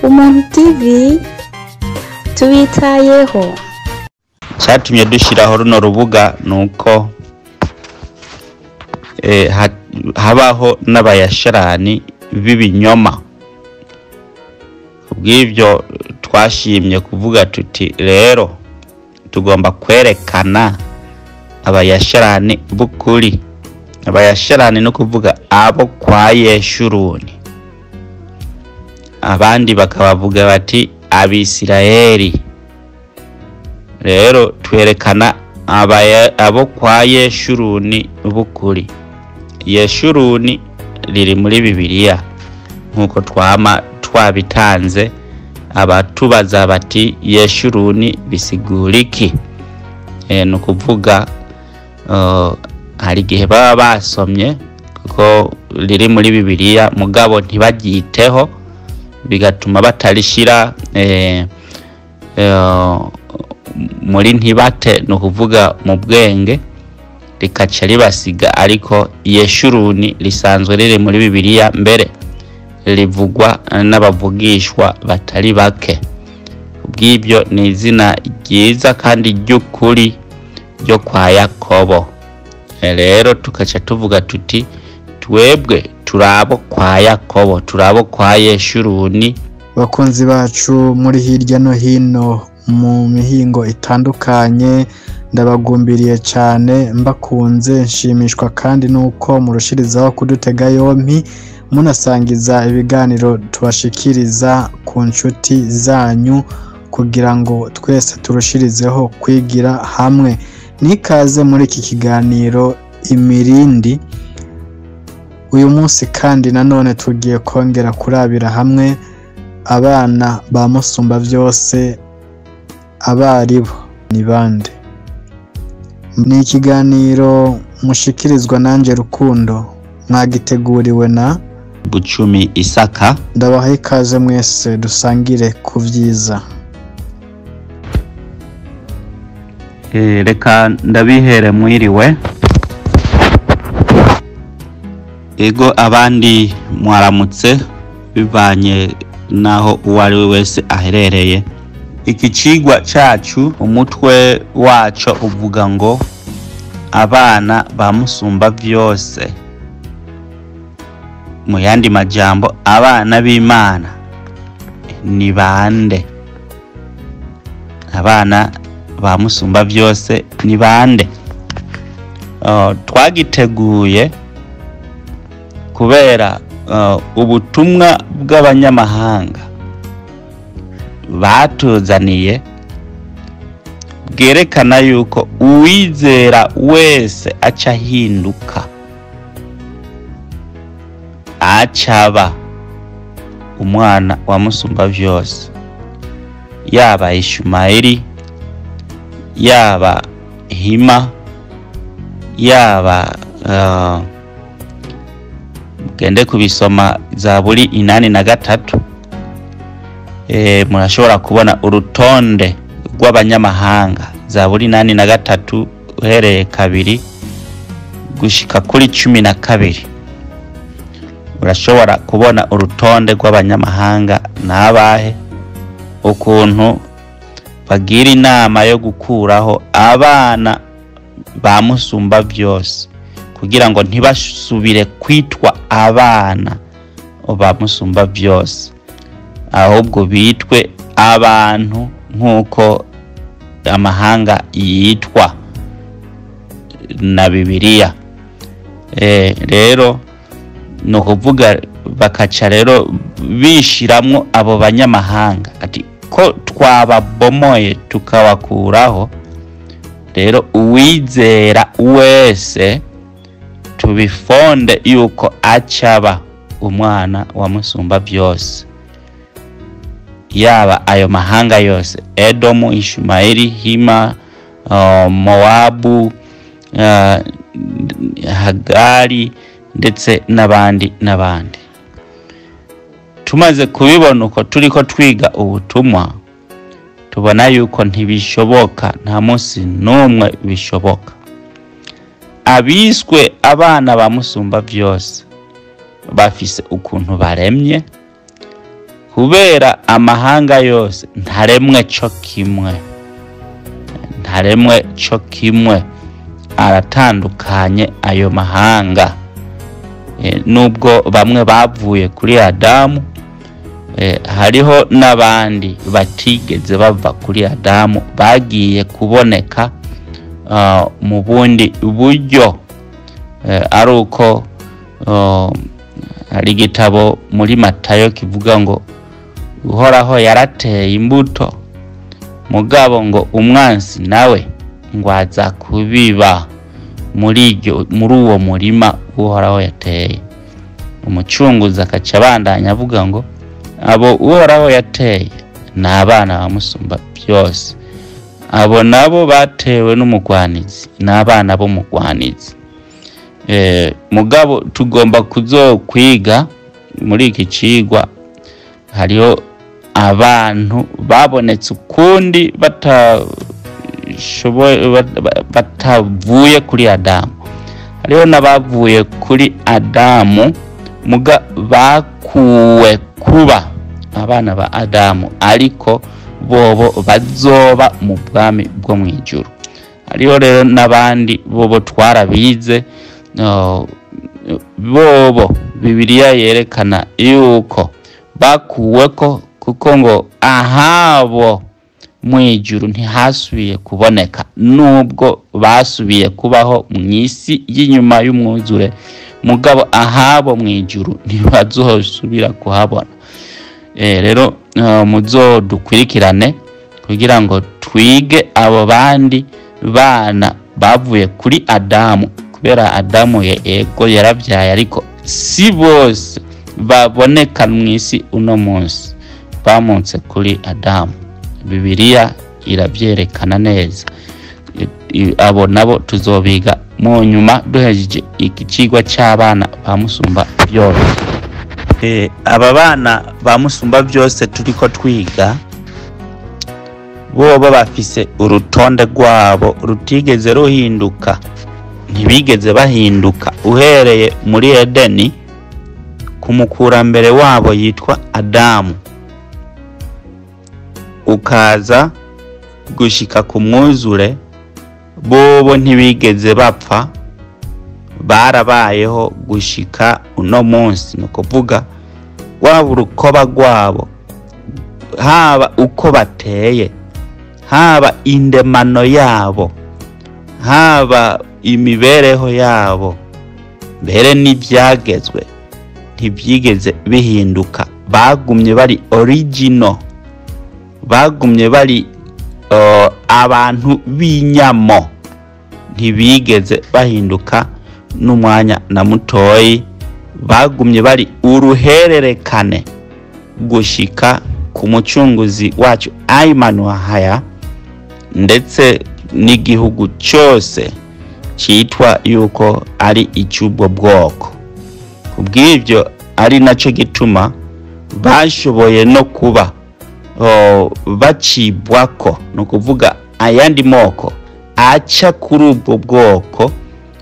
Umuntu TV tubitayeho. Cyatumye dushyiraho runo rubuga ni uko habaho n'abayasharani b'ibinyoma. Kubw'ibyo twashimye kuvuga tuti rero tugomba kwerekana abayasharani b'ukuri. Abayasharani no kuvuga abo kwa Yeshuruni, abandi bakabavuga bati Abisirayeli. Rero twerekana abo kwa Yeshuruni b'ukuri. Yeshuruni riri muri Bibiliya nkuko twama twabitanze. Abatubaza bati Yeshuruni bisigura iki? Ni ukuvuga hari igihe baba basomye kuko riri muri Bibiliya, mugabo ntibaryiteho, bigatuma batarishira muri ntibate, ni ukuvuga mu bwenge, rikaca ribasiga. Ariko Yeshuruni risanzwe riri muri Bibiliya, mbere rivugwa n'abavugishwa batari bake. Kubw'ibyo ni izina ryiza kandi ry'ukuri ryo kwa Yakobo. Rero tukaca tuvuga tuti twebwe turabo kwa Yakobo, turabo kwa Yeshuruni. Bakunzi bacu muri hirya no hino mu mihingo itandukanye, ndabagumbiriye cyane, mbakunze, nshimishwa kandi nuko murushirizaho kudutega yompi, munasangiza ibiganiro tubashikiriza ku nshuti zanyu kugira ngo twese turushirizeho kwigira hamwe. Nikaze muri iki kiganiro Imirindi. Uyu munsi kandi nanone tugiye kongera kurabira hamwe abana ba Musumba byose abaribo ni bande. Ni ikiganiro mushikirizwa nanje Rukundo, mwagiteguriwe na Bucumi Isaka. Ndabaha ikaze mwese dusangire ku vyiza. Reka ndabihere mwiriwe. Ego abandi mwaramutse bivanye naho uwo ari we wese aherereye. Iki cigwa cacu umutwe waco uvuga ngo abana ba Musumba byose. Mu yandi majambo, abana b'Imana ni bande? Abana ba Musumba byose ni bande? Twagiteguye kubera ubutumwa bw'abanyamahanga batuzaniye bwerekana yuko uwizera wese aca ahinduka, acaba umwana wa Musumba byose, yaba Ishumaeli, yaba Hima, yaba mugende kubisoma Zaburi 83. Murashobora kubona urutonde rw'abanyamahanga. Zaburi 83 uhereye 2 gushika kuri 12. Urashobora kubona urutonde rw'abanyamahanga n'abahe, ukuntu bagira inama yo gukuraho abana ba Musumba byose kugira ngo ntibasubire kwitwa abana ba Musumba byose, ahubwo bitwe abantu nk'uko amahanga yitwa na Bibiliya. Rero ni ukuvuga bakaca rero bishiramwo abo banyamahanga ati ko twababomoye tukabakuraho, rero uwizera wese tubifonde yuko acaba umwana wa Musumba byose, yaba ayo mahanga yose, Edomu, Ishumaeli, Hima, Moabu, Hagari ndetse n'abandi n'abandi. Tumaze kubibona uko turiko twiga ubutumwa, tubona yuko ntibishoboka, nta munsi n'umwe bishoboka. Abiswe abana ba Musumba byose bafise ukuntu baremye, Kubera amahanga yose ntaremwe co kimwe, aratandukanye ayo mahanga. Nubwo bamwe bavuye kuri Adamu, hariho n'abandi batigeze bava kuri Adamu, bagiye kuboneka mu bundi buryo. Ari uko hari igitabo muri Matayo kivuga ngo Uhoraho yarateye imbuto, mugabo ngo umwansi nawe ngo aza kubiba muri uwo murima Uhoraho yateye. Umucunguzi akaca abandanya avuga ngo abo Uhoraho yateye ni abana bamusumba byose, abo nabo batewe n'umugwanizi, ni abana b'umugwanizi. Mugabo tugomba kuzokwiga muri iki cigwa, hariho abantu babonetse ukundi batavuye kuri Adamu, hariho n'abavuye kuri Adamu muga bakuwe kuba abana ba Adamu, ariko bobo bazoba mu bwami bwo mu ijuru. Hariho rero n'abandi bobo twarabize, bobo Bibiliya yerekana yuko bakuweko, kuko ngo ahabo mu ijuru ntihasubiye kuboneka, nubwo basubiye kubaho mu isi y'inyuma y'umwuzure, mugabo ahabo mu ijuru ntibazosubira kuhabona. Rero muzodukurikirane kugira ngo twige abo bandi bana bavuye kuri Adamu, kubera Adamu yego yarabyaye, ariko si bose baboneka mu isi uno munsi bamunse kuri Adamu. Bibiliya irabyerekana neza. Abo nabo tuzobiga mu nyuma duhejeje ikicigwa cy'abana bamusumba byose. Aba bana bamusumba byose turiko twiga, bobo bafise urutonde rwabo rutigeze ruhinduka, ntibigeze bahinduka uhereye muri Edeni ku mukurambere wabo yitwa Adamu, ukaza gushika ku mwuzure. Bobo ntibigeze bapfa, barabayeho gushika uno munsi. Ni ukuvuga waba urukoba rwabo, haba uko bateye, haba indemano yabo, haba imibereho yabo, mbere n'ibyagezwe ntibyigeze bihinduka. Bagumye bari original, bagumye bari abantu b'inyamo, ntibigeze bahinduka n'umwanya na mutoyi. Bagumye bari uruhererekane gushika ku mucunguzi wacu Aimanuhaya, ndetse n'igihugu cyose cyitwa yuko ari icy'ubwo bwoko. Kubw'ibyo ari nacyo gituma bashoboye no kuba bacibwako, ni ukuvuga ayandi moko aca kuri ubwo bwoko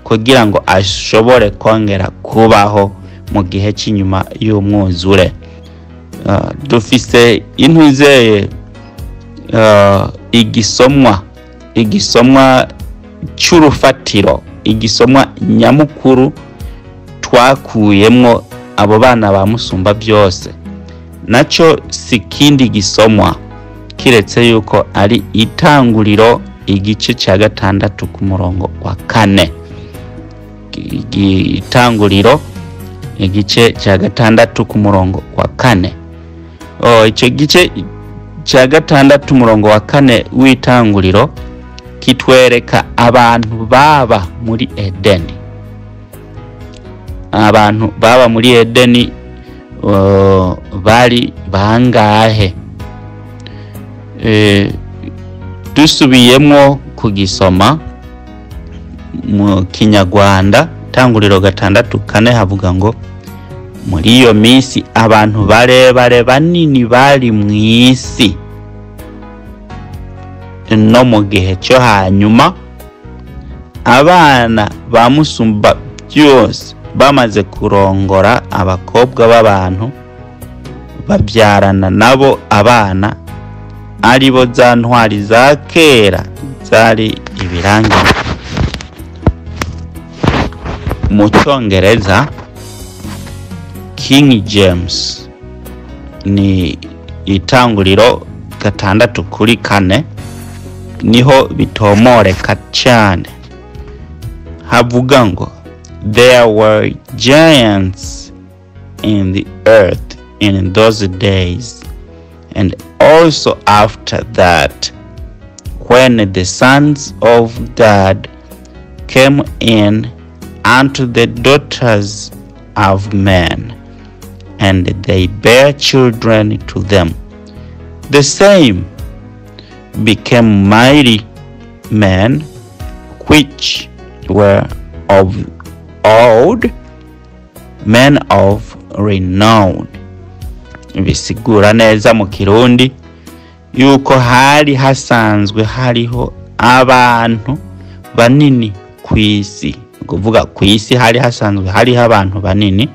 kugira ngo ashobore kongera kubaho mu gihe cy'inyuma y'umwuzure. Dufise intuzeye igisomwa cy'urufatiro, igisomwa nyamukuru twakuyemwo abo bana bamusumba byose. Naco si kindi gisomwa kiretse yuko ari Itanguriro igice cya 6 ku murongo wa 4. Itanguriro igice cya 6 ku murongo wa 4. Icyo gice cya 6 umurongo wa 4 w'Itanguriro kitwereka abantu baba muri Edeni. Abantu baba muri Edeni bari bangahe? Dusubiyemwo kugisoma mu Kinyarwanda, Itanguriro 6:4 havuga ngo muri iyo minsi abantu barebare banini bari mu isi, no mu gihe cyo hanyuma abana bamusumba byose bamaze kurongora abakobwa b'abantu, Babyarana nabo abana aribo za ntwari za kera zari ibirangirire. Mu Cyongereza, King James, ni Itanguriro 6:4, niho bitomoreka cyane. Havuga ngo: "There were giants in the earth in those days, and also after that, when the sons of God came in unto the daughters of men, and they bare children to them. The same became mighty men which were of old, men of renown." Bisigura neza mu Kirundi yuko hari hasanzwe hariho abantu banini ku isi. Ni ukuvuga ku isi hari hasanzwe hariho abantu banini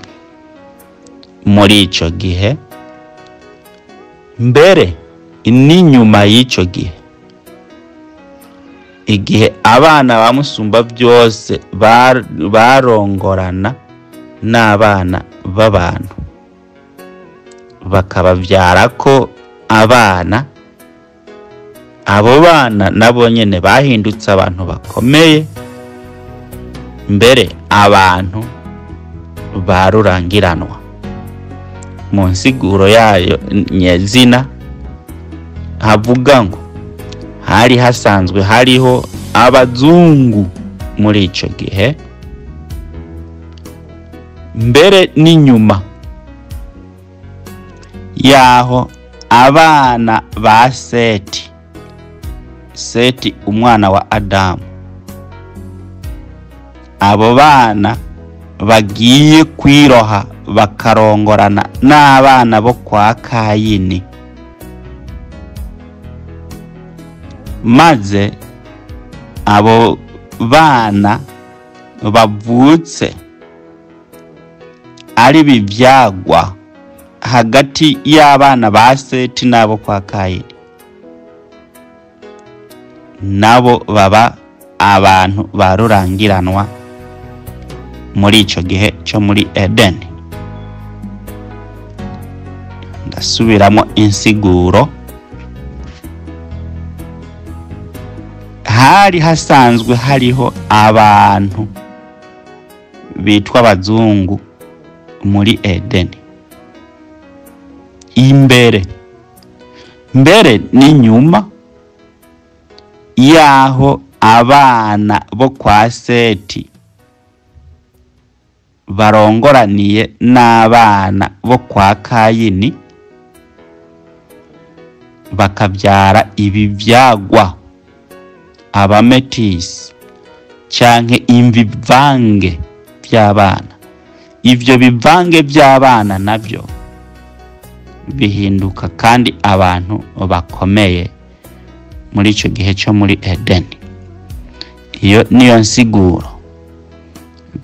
muri ico gihe, mbere n'inyuma y'ico gihe, igihe abana ba Musumba byose barongorana n'abana b'abantu, bakababyara ko abana. Abo bana nabo nyene bahindutse abantu bakomeye, mbere abantu barurangiranwa. Mu nsiguro yayo nyezina havuga ngo hari hasanzwe hariho abazungu muri ico gihe, mbere n'inyuma yaho abana ba Seti, Seti umwana wa Adamu, abo bana bagiye kwiroha bakarongorana n'abana bo kwa Kayini, maze abo bana bavutse ari bivyagwa hagati y'abana ba Seti n'abo kwa Kayini, nabo baba abantu barurangiranwa muri ico gihe cyo muri Edeni. Ndasubiramo insiguro: hari hasanzwe hariho abantu bitwa abazungu muri Edeni imbere, mbere n'inyuma yaho abana bo kwa Seti barongoraniye n'abana bo kwa Kayini, bakabyara ibivyagwa, abametisi canke imbivange by'abana. Ivyo bivange by'abana nabyo bihinduka kandi abantu bakomeye muri ico gihe cyo muri Edeni. Iyo niyo nsiguro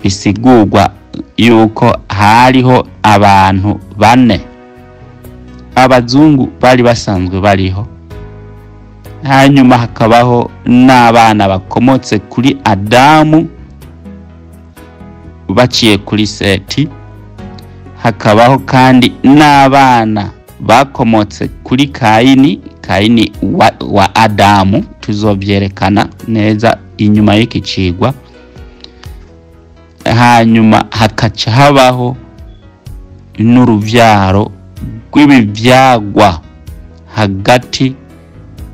bisigurwa yuko hariho abantu bane, abazungu bari basanzwe bariho, hanyuma hakabaho n'abana bakomotse kuri Adamu baciye kuri Seti, hakabaho kandi n'abana bakomotse kuri Kayini, Kayini wa Adamu, tuzovyerekana neza inyuma y'iki cigwa. Hanyuma hakaca habaho n'uruvyaro rw'ibivyagwa hagati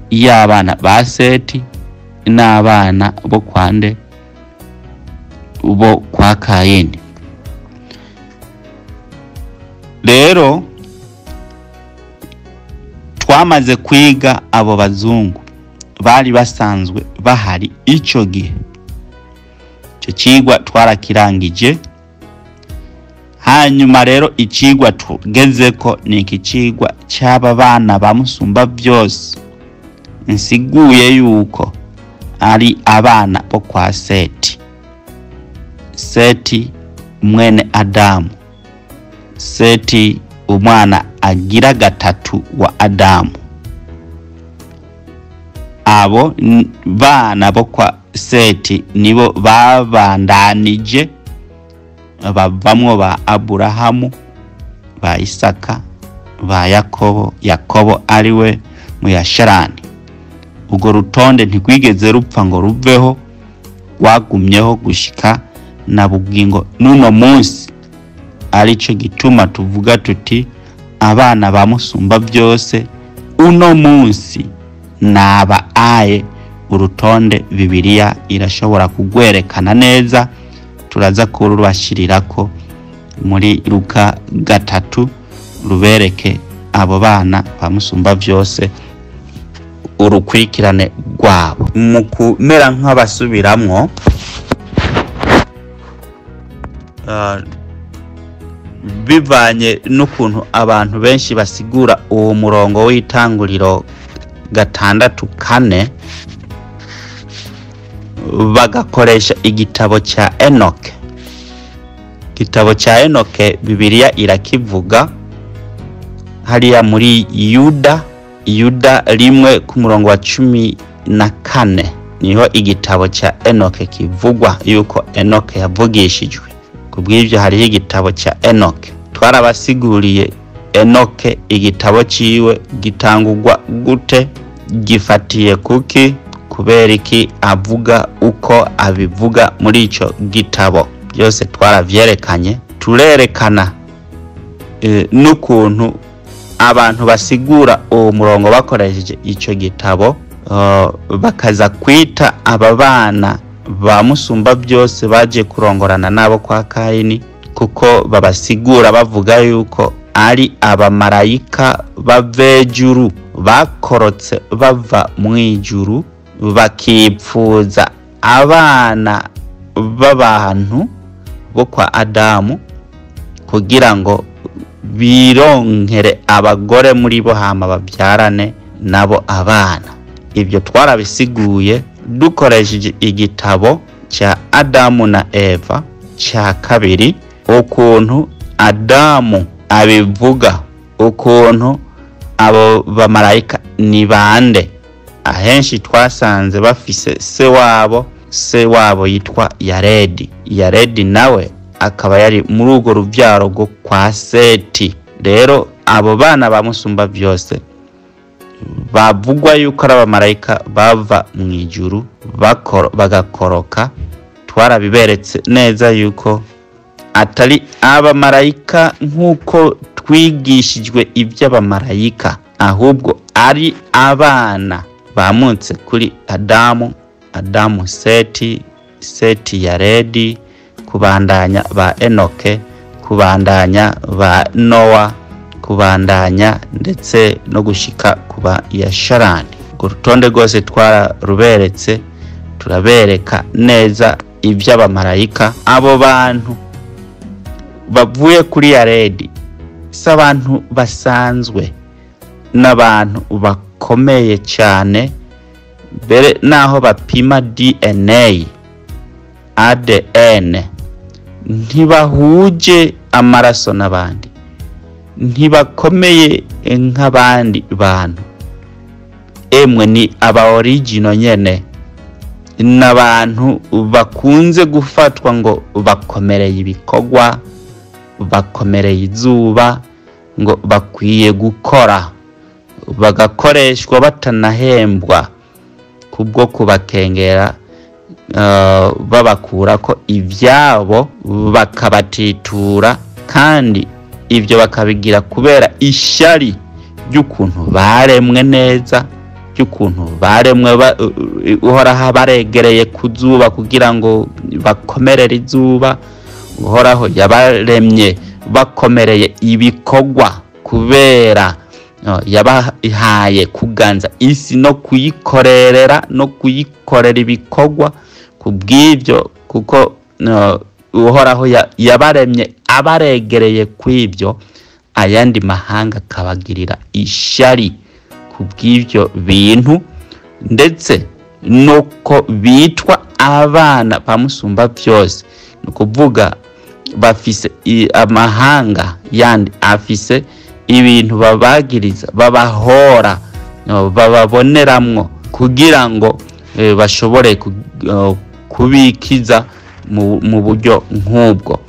y'abana ba Seti n'abana bo kwande, bo kwa Kayini. Rero twamaze kwiga abo bazungu bari basanzwe bahari ico gihe. Ico cigwa twarakirangije. Hanyuma rero icigwa tugezeko ni iki cigwa c'aba bana ba Musumba byose, nsiguye yuko ari abana bo kwa Seti, Seti mwene Adamu, Seti umwana agira gatatu wa Adamu. Abo bana bo kwa Seti nibo babandanije bavamwo ba Aburahamu, ba Isaka, ba Yakobo. Yakobo ariwe Muyasharani. Urwo rutonde ntirwigeze rupfa ngo ruveho, rwagumyeho gushika na bugingo n'uno munsi. Arico gituma tuvuga tuti abana ba Musumba byose uno munsi naba aye. Urutonde Bibiliya irashobora kugwerekana neza, turaza kurubashirirako muri Luka 3 rubereke abo bana ba Musumba byose urukurikirane rwabo. Mu kumera nk'abasubiramwo, bivanye n'ukuntu abantu benshi basigura uwo murongo w'itanguriro 6:4 bagakoresha igitabo cya Enoke. Igitabo cya Enoke Bibiliya irakivuga hariya muri Yuda, Yuda 1 ku murongo wa 14 niho igitabo cya Enoke kivugwa yuko Enoke yavugishijwe. Kubw'ivyo hariho igitabo cya Enoke. Twarabasiguriye Enoke igitabo ciwe gitangurwa gute, gifatiye kuki, kubera iki avuga uko abivuga muri ico gitabo. Byose twaravyerekanye, turerekana n'ukuntu abantu basigura uwo murongo bakoresheje ico gitabo, bakaza kwita aba bana ba Musumba byose baje kurongorana nabo kwa Kaini, kuko babasigura bavuga yuko ari abamarayika bavejuru bakorotse bava mu ijuru bakipfuza abana b'abantu bo kwa Adamu kugira ngo bironkere abagore muri bo hama babyarane nabo abana. Ibyo twarabisiguye dukoresheje igitabo cya Adamu na Eva cya 2, ukuntu Adamu abivuga, ukuntu abo bamarayika ni bande. Ahenshi twasanze bafise se wabo, se wabo yitwa Yaredi. Yaredi nawe akaba yari muri urwo rubyaro rwo kwa Seti. Rero abo bana ba Musumba byose bavugwa yuko ari abamarayika bava mu ijuru bagakoroka, twarabiberetse neza yuko atari abamarayika nk'uko twigishijwe iby'abamarayika, ahubwo ari abana bamutse kuri Adamu, Adamu Seti, Seti Yaredi, kubandanya ba Enoke, kubandanya ba Nowa, kubandanya ndetse no gushika kuba Yasharani. Urwo rutonde rwose twararuberetse, turabereka neza iby'abamarayika. Abo bantu bavuye kuri Yaredi si abantu basanzwe, n'abantu bakomeye cyane, mbere naho bapima DNA, ADN, ntibahuje amaraso n'abandi, ntibakomeye nk'abandi bantu. Emwe ni aba original nyene, n'abantu bakunze gufatwa ngo bakomereye ibikorwa, bakomereye izuba, ngo bakwiye gukora, bagakoreshwa batanahembwa kubwo kubakengera, babakura ko ibyabo bakabatitura, kandi ibyo bakabigira kubera ishyari ry'ukuntu baremwe neza, ry'ukuntu baremwe Uhoraho baregereye kuzuba kugira ngo bakomerere izuba. Uhoraho yabaremye bakomereye ibikorwa kubera yabahaye kuganza isi no kuyikorerera no kuyikorera ibikorwa. Kubw'ibyo, kuko Uhoraho yabaremye abaregereye kw'ibyo, ayandi mahanga akabagirira ishyari kubw'ibyo bintu, ndetse nuko bitwa abana ba Musumba byose. Ni ukuvuga bafise amahanga yandi afise ibintu babagiriza, babahora, bababoneramwo kugira ngo bashobore kubikiza mu buryo nk'ubwo.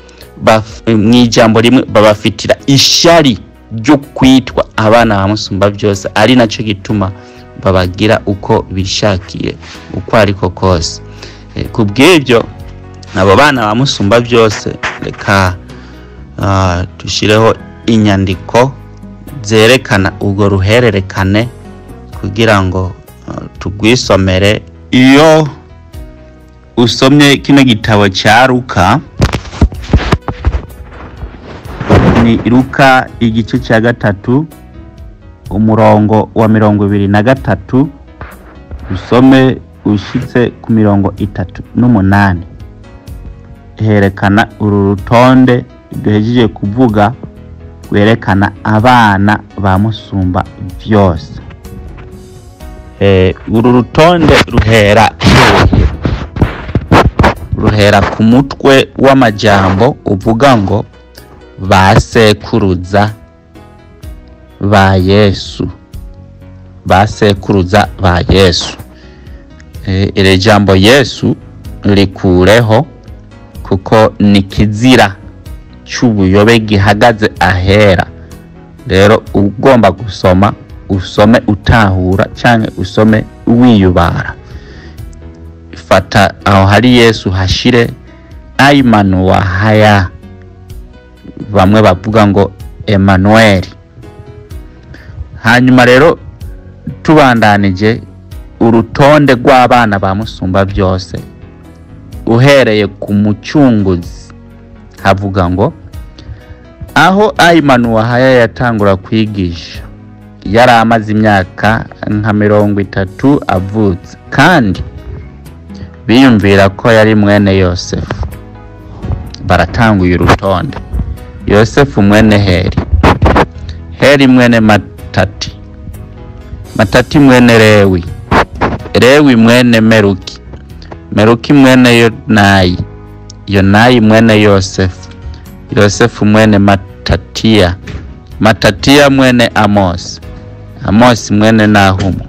Mw'ijambo rimwe babafitira ishari ryo kwitwa abana ba Musumba byose, ari naco gituma babagira uko bishakiye uko ariko kose. Kubw'ibyo abo bana ba Musumba byose, reka dushireho inyandiko zerekana urwo ruhererekane kugira ngo tugwisomere. Iyo usomye kino gitabo cya Luka, ni Luka igice cya 3 umurongo wa 23, usome ushitse ku 38, herekana uru rutonde duhejeje kuvuga rwerekana abana ba Musumba byose. Uru rutonde ruhera hehe? Ruhera ku mutwe w'amajambo uvuga ngo basekuruza ba Yesu, basekuruza ba Yesu. Iri jambo Yesu rikureho kuko ni kizira cy'ubuyobe gihagaze ahera. Rero ugomba gusoma usome utahura canke usome wiyubara. Fata aho hari Yesu hashire Aimanuwahaya, bamwe bavuga ngo Emmanuel. Hanyuma rero tubandanije urutonde rw'abana ba Musumba byose uhereye ku mucunguzi, havuga ngo aho Aimanuwahaya yatangura kwigisha yari amaze imyaka nka 30 avutse, kandi biyumvira ko yari mwene Yosefu. Baratanguye urutonde. Yosefu mwene Heri, Heri mwene Matati, Matati mwene Lewi, Lewi mwene Meruki, Meruki mwene Yonayi, Yonayi mwene Yosefu, Yosefu mwene Matatia, Matatia mwene Amos, Amos mwene Nahumu,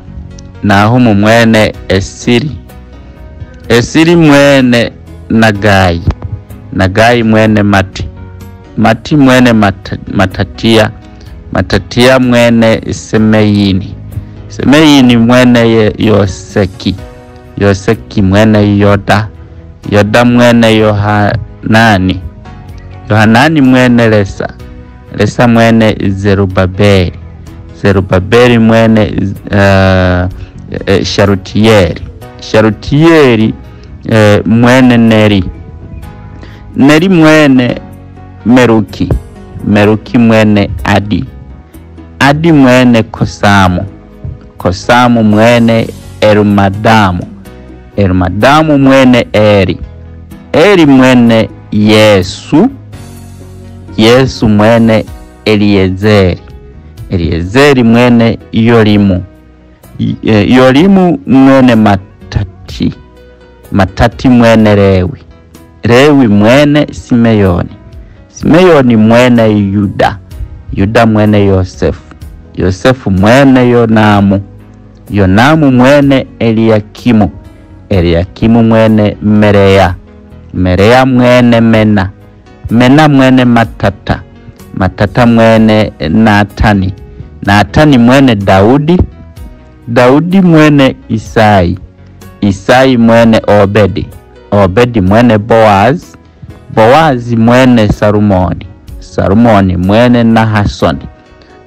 Nahumu mwene Esiri, Esiri mwene Nagayi, Nagayi mwene Mati, Mati mwene Matatia, Matatia mwene Semeyini, Semeyini mwene Yoseki, Yoseki mwene Yoda, Yoda mwene Yohanani, Yohanani mwene Lesa, Lesa mwene Zerubabeli, Zerubabeli mwene Sharutieri, Sharutieri mwene Neri, Neri mwene Meruki, Meruki mwene Adi, Adi mwene Kosamu, Kosamu mwene Elmadamu, Elmadamu mwene Eri, Eri mwene Yesu, Yesu mwene Eliezeri, Eliezeri mwene Yorimu, Yorimu mwene Matati, Matati mwene Lewi, Lewi mwene Simeyoni, Simeyoni mwene Yuda, Yuda mwene Yosefu, Yosefu mwene Yonamu, Yonamu mwene Eliakimu, Eliakimu mwene Merea, Merea mwene Mena, Mena mwene Matata, Matata mwene Natani, Natani mwene Daudi, Daudi mwene Isai, Isai mwene Obedi, Obedi mwene Boaz, Boazi mwene Salumoni, Salumoni mwene Nahasoni,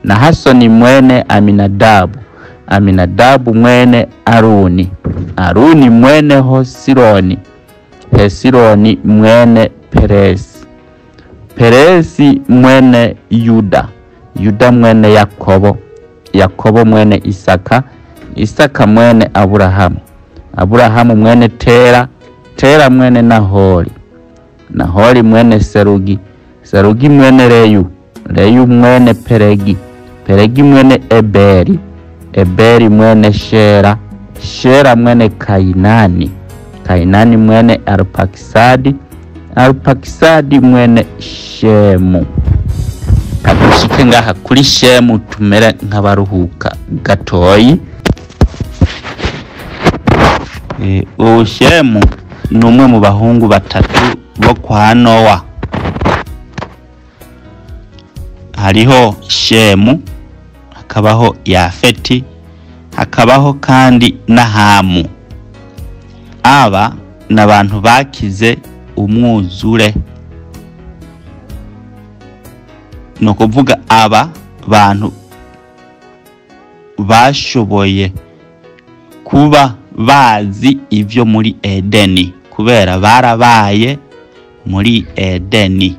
Nahasoni mwene Aminadabu, Aminadabu mwene Aruni, Aruni mwene Hosironi, Hesironi mwene Peresi, Peresi mwene Yuda, Yuda mwene Yakobo, Yakobo mwene Isaka, Isaka mwene Aburahamu, Aburahamu mwene Tera, Tera mwene Nahori, Nahori mwene Serugi, Serugi mwene Reyu, Reyu mwene Peregi, Peregi mwene Eberi, Eberi mwene Shera, Shera mwene Kainani, Kainani mwene Arpakisadi, Arpakisadi mwene Shemu. Reka dushike ngaha kuri Shemu tumere nk'abaruhuka gatoyi. Ubu Shemu ni umwe mu bahungu batatu bo kwa Nowa. Hariho Shemu, hakabaho Yafeti, hakabaho kandi na Hamu. Aba ni abantu bakize umwuzure. Ni ukuvuga aba bantu bashoboye kuba bazi ibyo muri Edeni, kubera barabaye muri Edeni.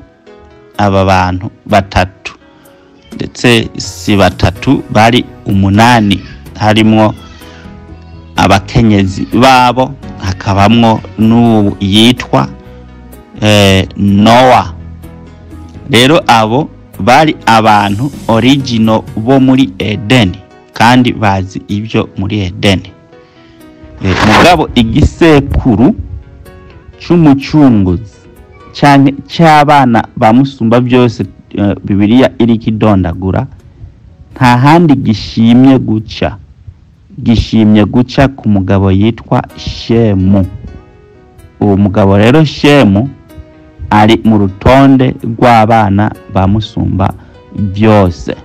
Aba bantu batatu, ndetse si batatu, bari 8, harimwo abakenyezi babo, hakabamwo n'ubu yitwa Nowa. Rero abo bari abantu original bo muri Edeni, kandi bazi ibyo muri Edeni. Mugabo igisekuru c'umucunguzi canke c'abana ba Musumba byose, Bibiliya iriko idondagura, nta handi gishimye guca, gishimye guca ku mugabo yitwa Shemu. Uwo mugabo rero Shemu ari mu rutonde rw'abana ba Musumba byose.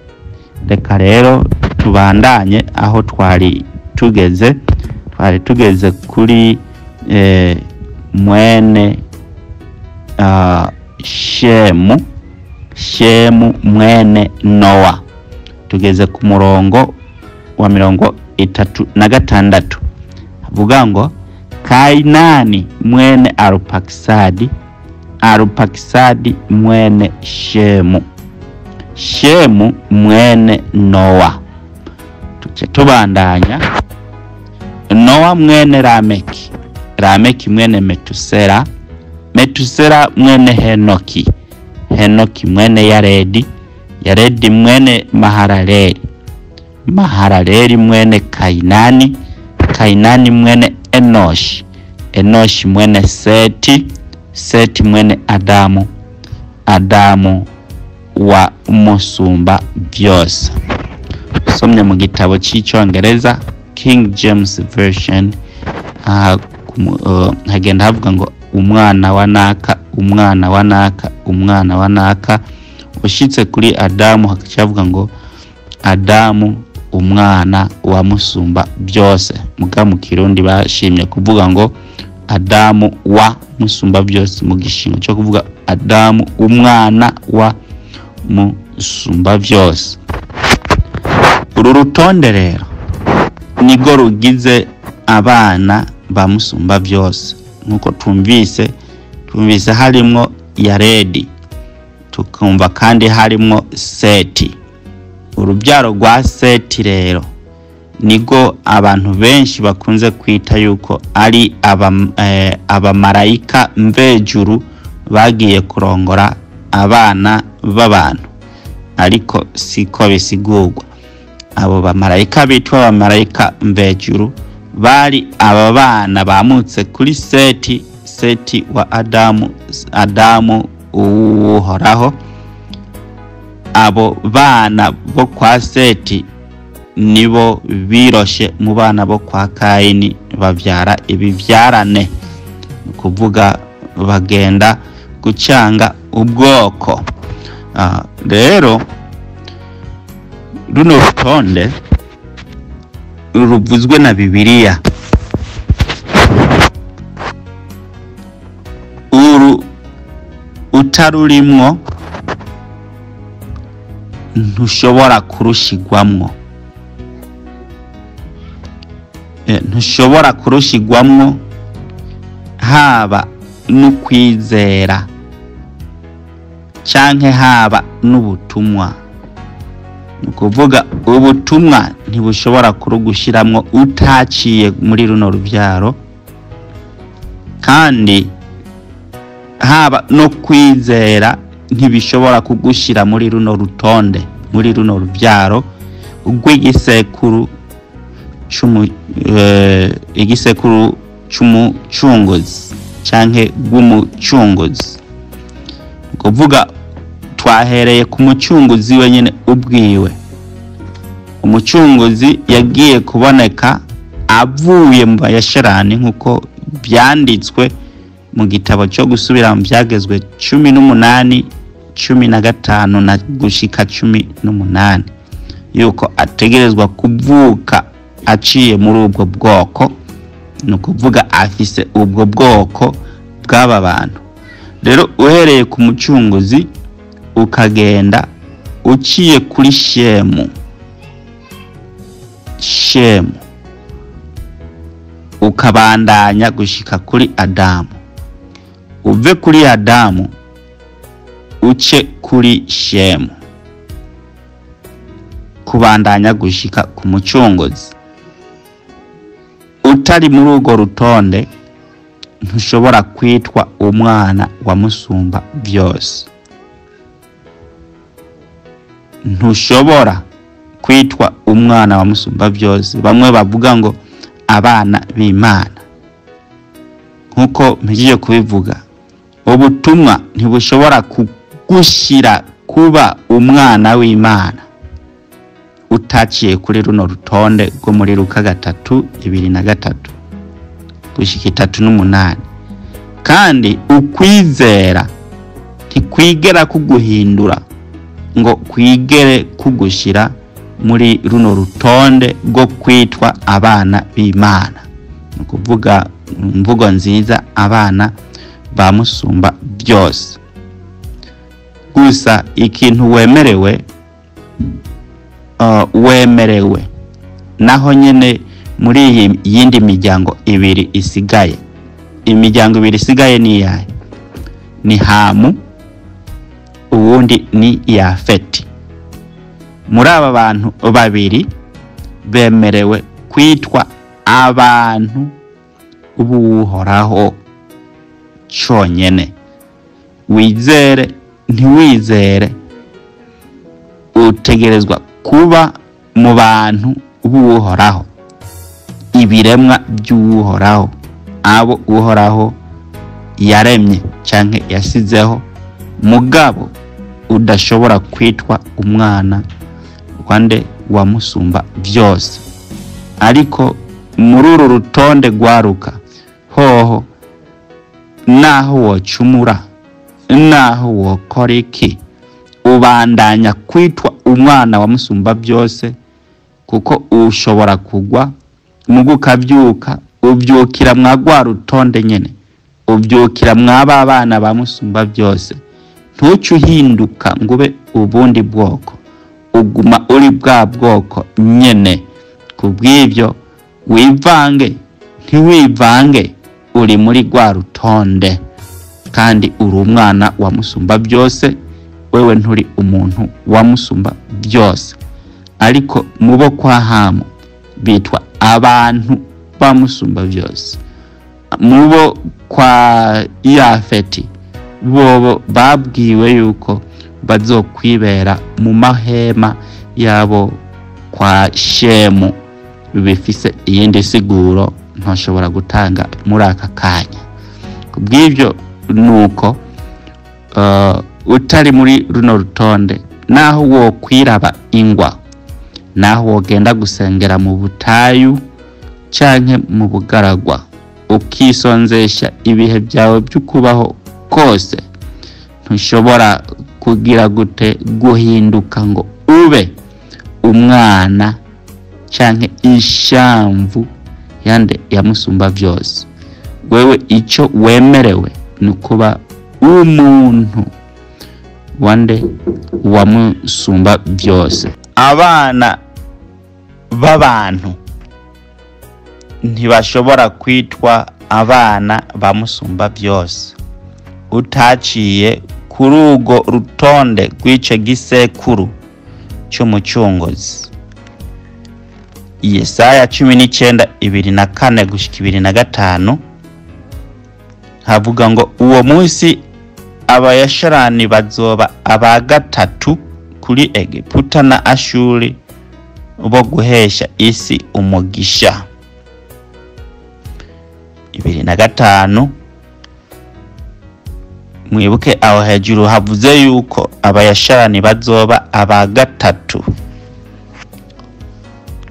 Reka rero tubandanye aho twari tugeze. Twari tugeze kuri mwene Shemu, Shemu mwene Nowa. Tugeze ku murongo wa 36, havuga ngo Kainani mwene Arupakisadi, Arupakisadi mwene Shemu, Shemu mwene Nowa. Tuce tubandanya. Nowa mwene Lameki, Lameki mwene Metusera, Metusera mwene Henoki, Henoki mwene Yaredi, Yaredi mwene Mahalaleli, Mahalaleli mwene Kainani, Kainani mwene Enoshi, Enoshi mwene Seti, Seti mwene Adamu, Adamu wa Musumba byose. Usomye mu gitabo cy'icyongereza King James Version, hagenda havuga ngo umwana wa naka, umwana wa naka, umwana wa naka. Ushitse kuri Adamu hakacavuga ngo Adamu umwana wa Musumba byose. Muga mu Kirundi bashimye kuvuga ngo Adamu wa Musumba byose, mu gishingo cyo kuvuga Adamu umwana wa Musumba byose. Uru rutonde rero nigo rugize abana ba Musumba byose. Nkuko twumvise harimwo Yaredi, tukumva kandi harimwo Seti. Urubyaro rwa Seti rero nigo abantu benshi bakunze kwita yuko ari abamarayika mvejuru bagiye kurongora abana b'abantu, ariko siko bisigurwa. Abo bamarayika bitwa abamarayika mvejuru bari aba bana bamutse kuri Seti, Seti wa Adamu, Adamu uhoraho. Abo bana bo kwa Seti nibo biroshe mu bana bo kwa Kaini, bavyara ibivyarane, kuvuga bagenda gucanga ubwoko. Rero runo rutonde ruvuzwe na Bibiliya, uru utarurimwo ntushobora kurushigwamwo, ntushobora kurushigwamwo haba n'ukwizera canke haba n'ubutumwa. Nukuvuga ubutumwa ntibushobora kurugushiramwo utaciye muri runo rubyaro, kandi haba no kwizera ntibishobora kugushira muri runo rutonde, muri runo rubyaro rw'igisekuru igisekuru c'umucunguzi canke rw'umucunguzi. Kuvuga Twahereye ku mucunguzi wenyine ubwiwe. Umucunguzi yagiye kuboneka avuye mu Bayasharani, nk'uko byanditswe mu gitabo cyo gusubira mu byagezwe 18:15 na gushika 18, yuko ategerezwa kuvuka aciye muri ubwo bwoko, ni ukuvuga afise ubwo bwoko bw'aba bantu. Rero uhereye ku mucunguzi ukagenda uciye kuri Shemu, Shemu ukabandanya gushika kuri Adamu, uve kuri Adamu uce kuri Shemu, kubandanya gushika ku mucunguzi. Utari muri urwo rutonde ntushobora kwitwa umwana wa Musumba byose, ntushobora kwitwa umwana wa Musumba byose. Bamwe bavuga ngo abana b'Imana, nkuko mpejeje kubivuga, ubutumwa ntibushobora kugushira kuba umwana w'Imana utaciye kuri runo rutonde rwo muri Luka 3:23 gushika 3:8. Kandi ukwizera ntikwigera kuguhindura ngo kwigere kugushira muri runo rutonde rwo kwitwa abana b'Imana, ni ukuvuga mvugo nziza, abana ba Musumba byose. Gusa ikintu wemerewe, wemerewe naho nyene muri iyi yindi miryango ibiri isigaye. Imiryango ibiri isigaye ni iyahe? Ni Hamu, uwundi ni Yafeti. Muri aba bantu babiri bemerewe kwitwa abantu b'Uhoraho conyene. Wizere ntiwizere, utegerezwa kuba mu bantu b'Uhoraho, ibiremwa by'Uhoraho, abo Uhoraho yaremye canke yasizeho, mugabo udashobora kwitwa umwana wande wa Musumba byose. Ariko muri uru rutonde rwaruka hoho, naho wocumura, naho wokora iki, ubandanya kwitwa umwana wa Musumba byose, kuko ushobora kugwa mugu ukabyuka, ubyukira mwa rwa rutonde nyene, ubyukira mwaba abana ba Musumba byose. Ntuce uhinduka ngo ube ubundi bwoko, uguma uri bwa bwoko nyene. Kubw'ibyo wivange ntiwivange, uri muri rwa rutonde kandi uri umwana wa Musumba byose. Wewe nturi umuntu wa Musumba byose. Ariko mubo kwa Hamu bitwa abantu ba Musumba byose, mubo kwa Yafeti bobo babwiwe yuko bazokwibera mu mahema yabo kwa Shemu. Bifise iyindi siguro ntashobora gutanga muri aka kanya. Kubw'ibyo nuko utari muri runo rutonde, naho wokwiraba ingwa, naho wogenda gusengera mu butayu canke mu bugaragwa, ukisonzesha ibihe byawe by'ukubaho kose, ntushobora kugira gute guhinduka ngo ube umwana canke ishamvu yande ya Musumba byose. Wewe icyo wemerewe ni kuba umuntu wande wa Musumba byose. Abana b'abantu ntibashobora kwitwa abana ba Musumba byose utaciye kuri urwo rutonde rw'ico gisekuru cy'umucunguzi. Yesaya 19:24 gushika 25 havuga ngo uwo munsi Abayasharani bazoba aba gatatu kuri Egiputa na Ashuri bo guhesha isi umugisha. 25 Mwibuke aho hejuru havuze yuko abayasharani bazoba aba gatatu,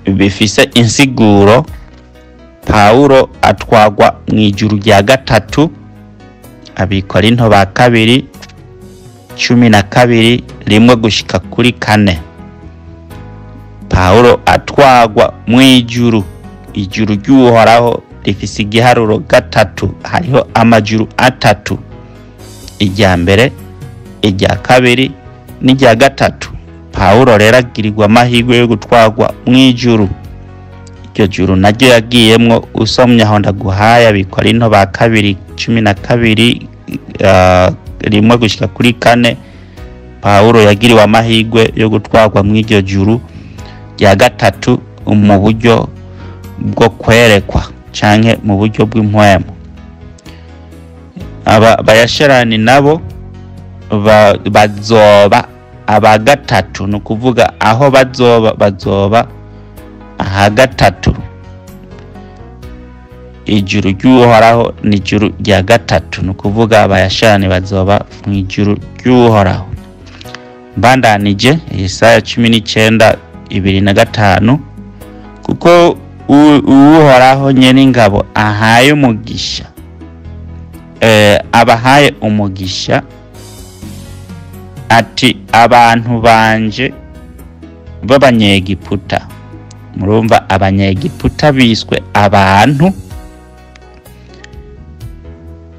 bifise insiguro. Pawulo atwagwa mu ijuru rya gatatu, Abikorinto ba kabiri 12 1 gushika kuri 4. Pawulo atwagwa mu ijuru, ijuru ry'Uhoraho rifise igiharuro 3, hariho amajuru 3, irya mbere, irya kabiri n'irya gatatu. Pawulo rero agirirwa amahirwe yo gutwagwa mu ijuru. Iryo juru naryo yagiyemwo, usomye aho ndaguhaye Abikorinto ba kabiri 12 1 gushika kuri 4. Pawulo yagiriwe amahirwe yo gutwagwa mu iryo juru rya gatatu mu buryo bwo kwerekwa canke mu buryo bw'impwemu. Aba bayasharani nabo bazoba aba gatatu, ni ukuvuga aho bazoba aha gatatu. Ijuru ry'Uhoraho ni ijuru rya gatatu, ni ukuvuga abayasharani bazoba mu ijuru ry'Uhoraho. Mbandanije Yesaya 19 2 na 5, kuko Uhoraho nyen'ingabo ahaye umugisha, abahaye umugisha ati abantu banje b'Abanyegiputa. Murumva Abanyegiputa biswe abantu,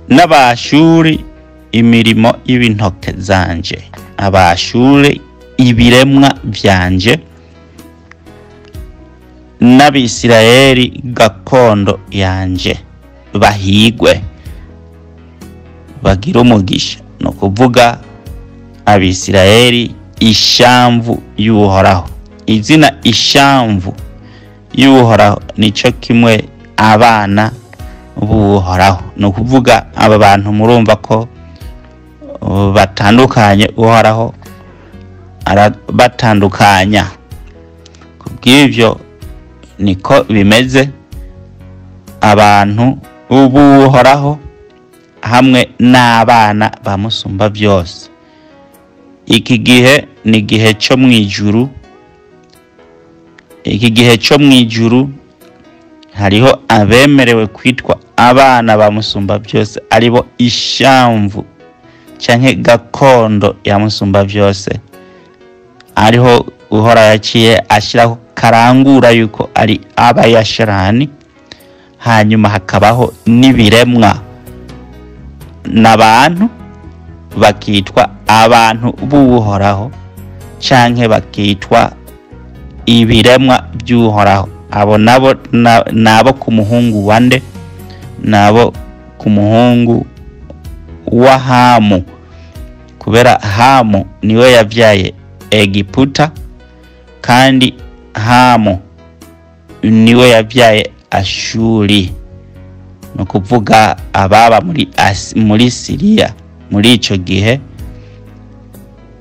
n'Abashuri imirimo y'ibintoke zanje, Abashuri ibiremwa vyanje, n'Abisirayeli gakondo yanje, bahigwe bagira umugisha. Ni ukuvuga Abisirayeli ishamvu y'Uhoraho. Izina ishamvu y'Uhoraho nico kimwe abana b'Uhoraho. Ni ukuvuga aba bantu murumva ko batandukanye, Uhoraho arabatandukanya. Kubw'ivyo niko bimeze, abantu b'Uhoraho hamwe n'abana bamusumba byose. Iki gihe ni igihe cyo mu ijuru. Iki gihe cyo mu ijuru hariho abemerewe kwitwa abana bamusumba byose, aribo ishamvu canke gakondo ya musumba byose, ariho Uhora yaciye ashyiraho karangura yuko ari abayasharani. Hanyuma hakabaho n'ibiremwa n'abantu bakitwa abantu b'Uhoraho canke bakitwa ibiremwa by'Uhoraho. Abo nabo nabo ku muhungu wande? Nabo ku muhungu wa Hamu, kubera Hamu niwe yavyaye Egiputa, kandi Hamu niwe yavyaye Ashuri, ni ukuvuga ababa muri Siriya muri ico gihe.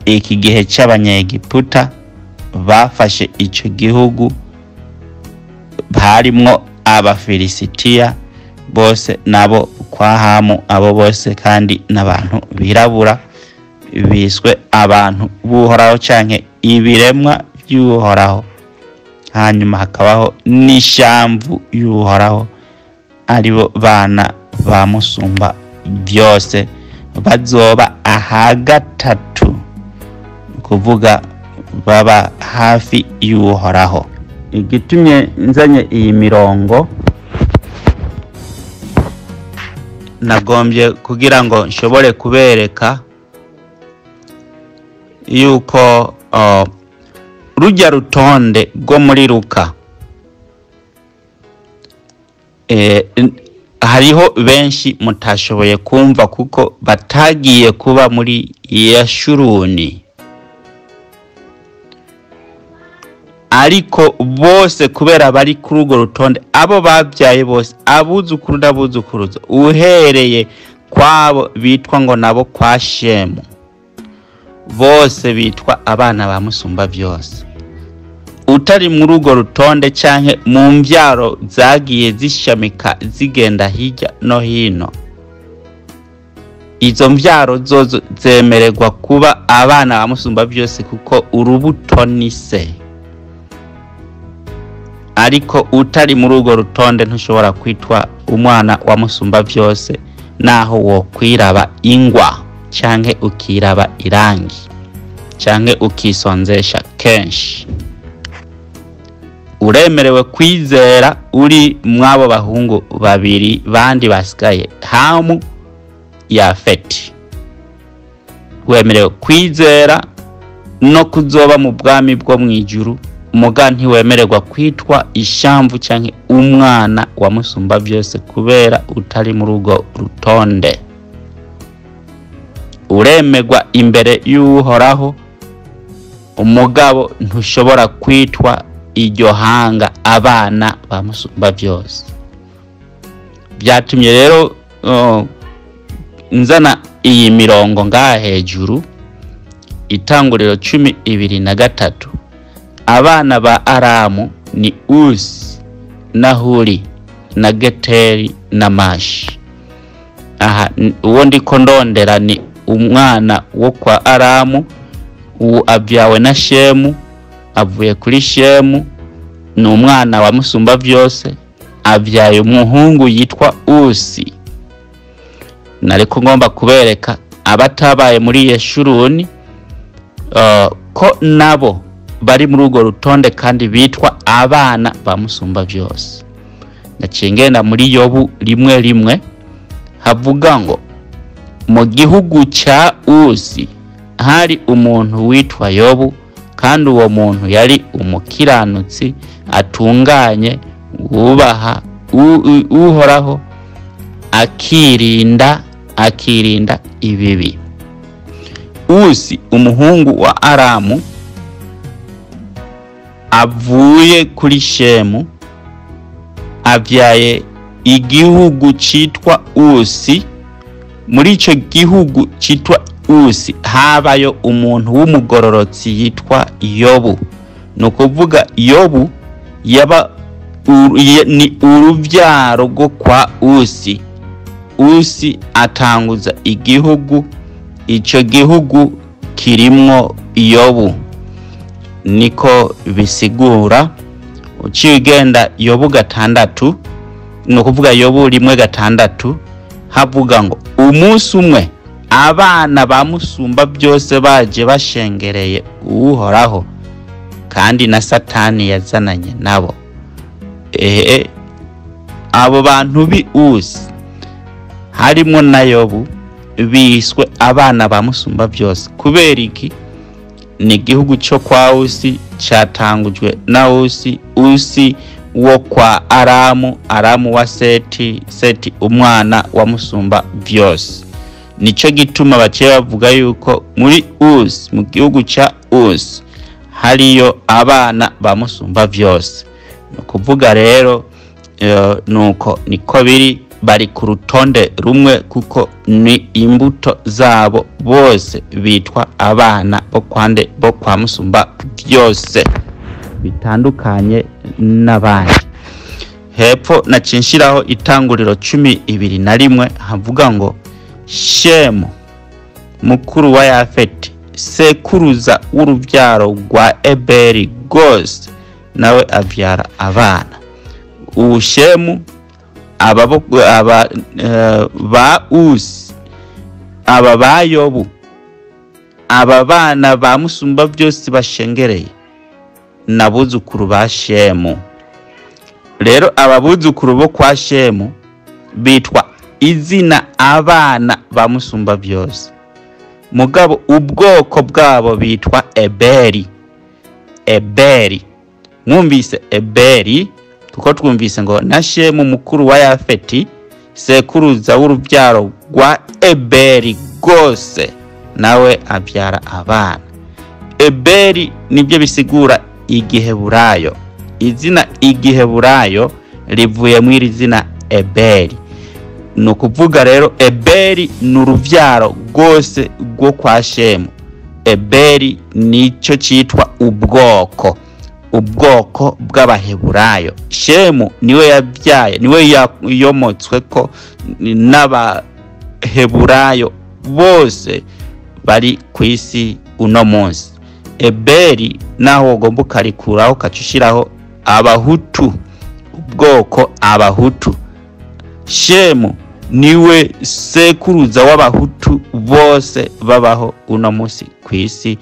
Iki gihe c'Abanyegiputa bafashe ico gihugu harimwo Abafilisitiya bose nabo kwa Hamu, abo bose kandi n'abantu birabura biswe abantu b'Uhoraho canke ibiremwa by'Uhoraho. Hanyuma hakabaho n'ishamvu y'Uhoraho, aribo bana ba musumba byose, bazoba aha gatatu, kuvuga baba hafi y'Uhoraho. Igitumye nzanye iyi mirongo, nagombye kugira ngo nshobore kubereka yuko rujya rutonde rwo muri Luka, hariho benshi mutashoboye kumva kuko batagiye kuba muri Yashuruni, ariko bose kubera bari kuri urwo rutonde, abo babyaye bose, abuzukuru n'abuzukuruza, uhereye kwabo bitwa ngo nabo kwa Shemu, bose bitwa abana ba musumba byose. Utari muri urwo rutonde canke mu mvyaro zagiye zishamika zigenda hirya no hino, Izo mvyaro zozo zemererwa kuba abana ba Musumba byose kuko urubuto ni se. Ariko utari muri urwo rutonde ntushobora kwitwa umwana wa Musumba byose, naho wokwiraba ingwa canke ukiraba irangi canke ukisonzesha kenshi. Uremerewe kwizera uri mwabo bahungu babiri bandi basigaye, Hamu, Yafeti. Wemerewe kwizera no kuzoba mu bwami bwo mwijuru, muga ntiwemererwa kwitwa ishamvu canke umwana wa Musumba byose kubera utari muri urwo rutonde. Uremerwa imbere y'Uhoraho, umugabo ntushobora kwitwa iryo hanga abana ba Musumba byose. Byatumye rero nzana iyi mirongo ngaha hejuru, Itanguriro 23. Abana ba Aramu ni Usi na Huri na Geteri na Mashi. Aha uwo ndiko ndondera ni umwana wo kwa Aramu, uwo abyawe na Shemu, avuye kuri Shemu, ni umwana wa Musumba byose, abyaye umuhungu yitwa Usi. Nariko ngomba kubereka abatabaye muri Yeshuruni ko nabo bari muri urwo rutonde kandi bitwa abana ba Musumba byose. Naciye ngenda muri Yobu 1:1 havuga ngo mu gihugu cya Usi hari umuntu witwa Yobu, kandi uwo muntu yari umukiranutsi atunganye, wubaha Uhoraho, akirinda ibibi. Usi umuhungu wa Aramu avuye kuri Shemu, avyaye igihugu citwa Usi. Muri ico gihugu citwa Usi habayo umuntu w'umugororotsi yitwa Yobu. Nukuvuga Yobu yaba ni uruvyaro rwo kwa Usi. Usi atanguza igihugu, ico gihugu kirimwo Yobu, niko bisigura. Uciye ugenda Yobu 6, nukuvuga Yobu 1:6, havuga ngo umunsi umwe abana ba Musumba byose baje bashengereye Uhoraho, kandi na Satani yazananye nabo. Abo bantu bi Usi harimo na Yobu biswe abana ba Musumba byose. Kubera iki? Ni igihugu cyo kwa Usi cyatangujwe na Usi, Usi wo kwa Aramu, Aramu wa Seti, Seti umwana wa Musumba byose. Nico gituma baciye bavuga yuko muri Usi, mu gihugu cya Usi, hariyo abana ba Musumba byose. Nukuvuga rero nuko niko biri, bari ku rutonde rumwe kuko ni imbuto zabo bose bitwa abana bo kwande bo kwa Musumba byose, bitandukanye n'abandi. Hepfo nacinshiraho Itanguriro 21 havuga ngo Shemu mukuru wa Yafeti, sekuruza w'urubyaro rwa Eberi rwose, nawe abyara abana. Ubu Shemu aba ba Usi, aba ba Yobu, aba bana ba Musumba byose bashengereye nabuzukuru ba Shemu. Rero ababuzukuru bo kwa Shemu bitwa izina abana ba Musumba byose, mugabo ubwoko bwabo bitwa Eberi. Eberi, mwumvise Eberi kuko twumvise ngo na Shemu mukuru wa Yafeti, sekuruza w'urubyaro rwa Eberi rwose, nawe abyara abana. Eberi nibyo bisigura igiheburayo. Izina igiheburayo rivuye mu iri zina Eberi. Nukuvuga rero Eberi ni uruvyaro rwose rwo kwa Shemu. Eberi nico citwa ubwoko, ubwoko bw'abaheburayo. Shemu niwe yabyaye, niwe yayomotswe ko n'abaheburayo bose bari ku isi uno munsi. Eberi naho ugomba ukarikuraho ukaca abahutu, ubwoko abahutu. Shemu niwe sekuruza w'abahutu bose babaho uno munsi ku isi.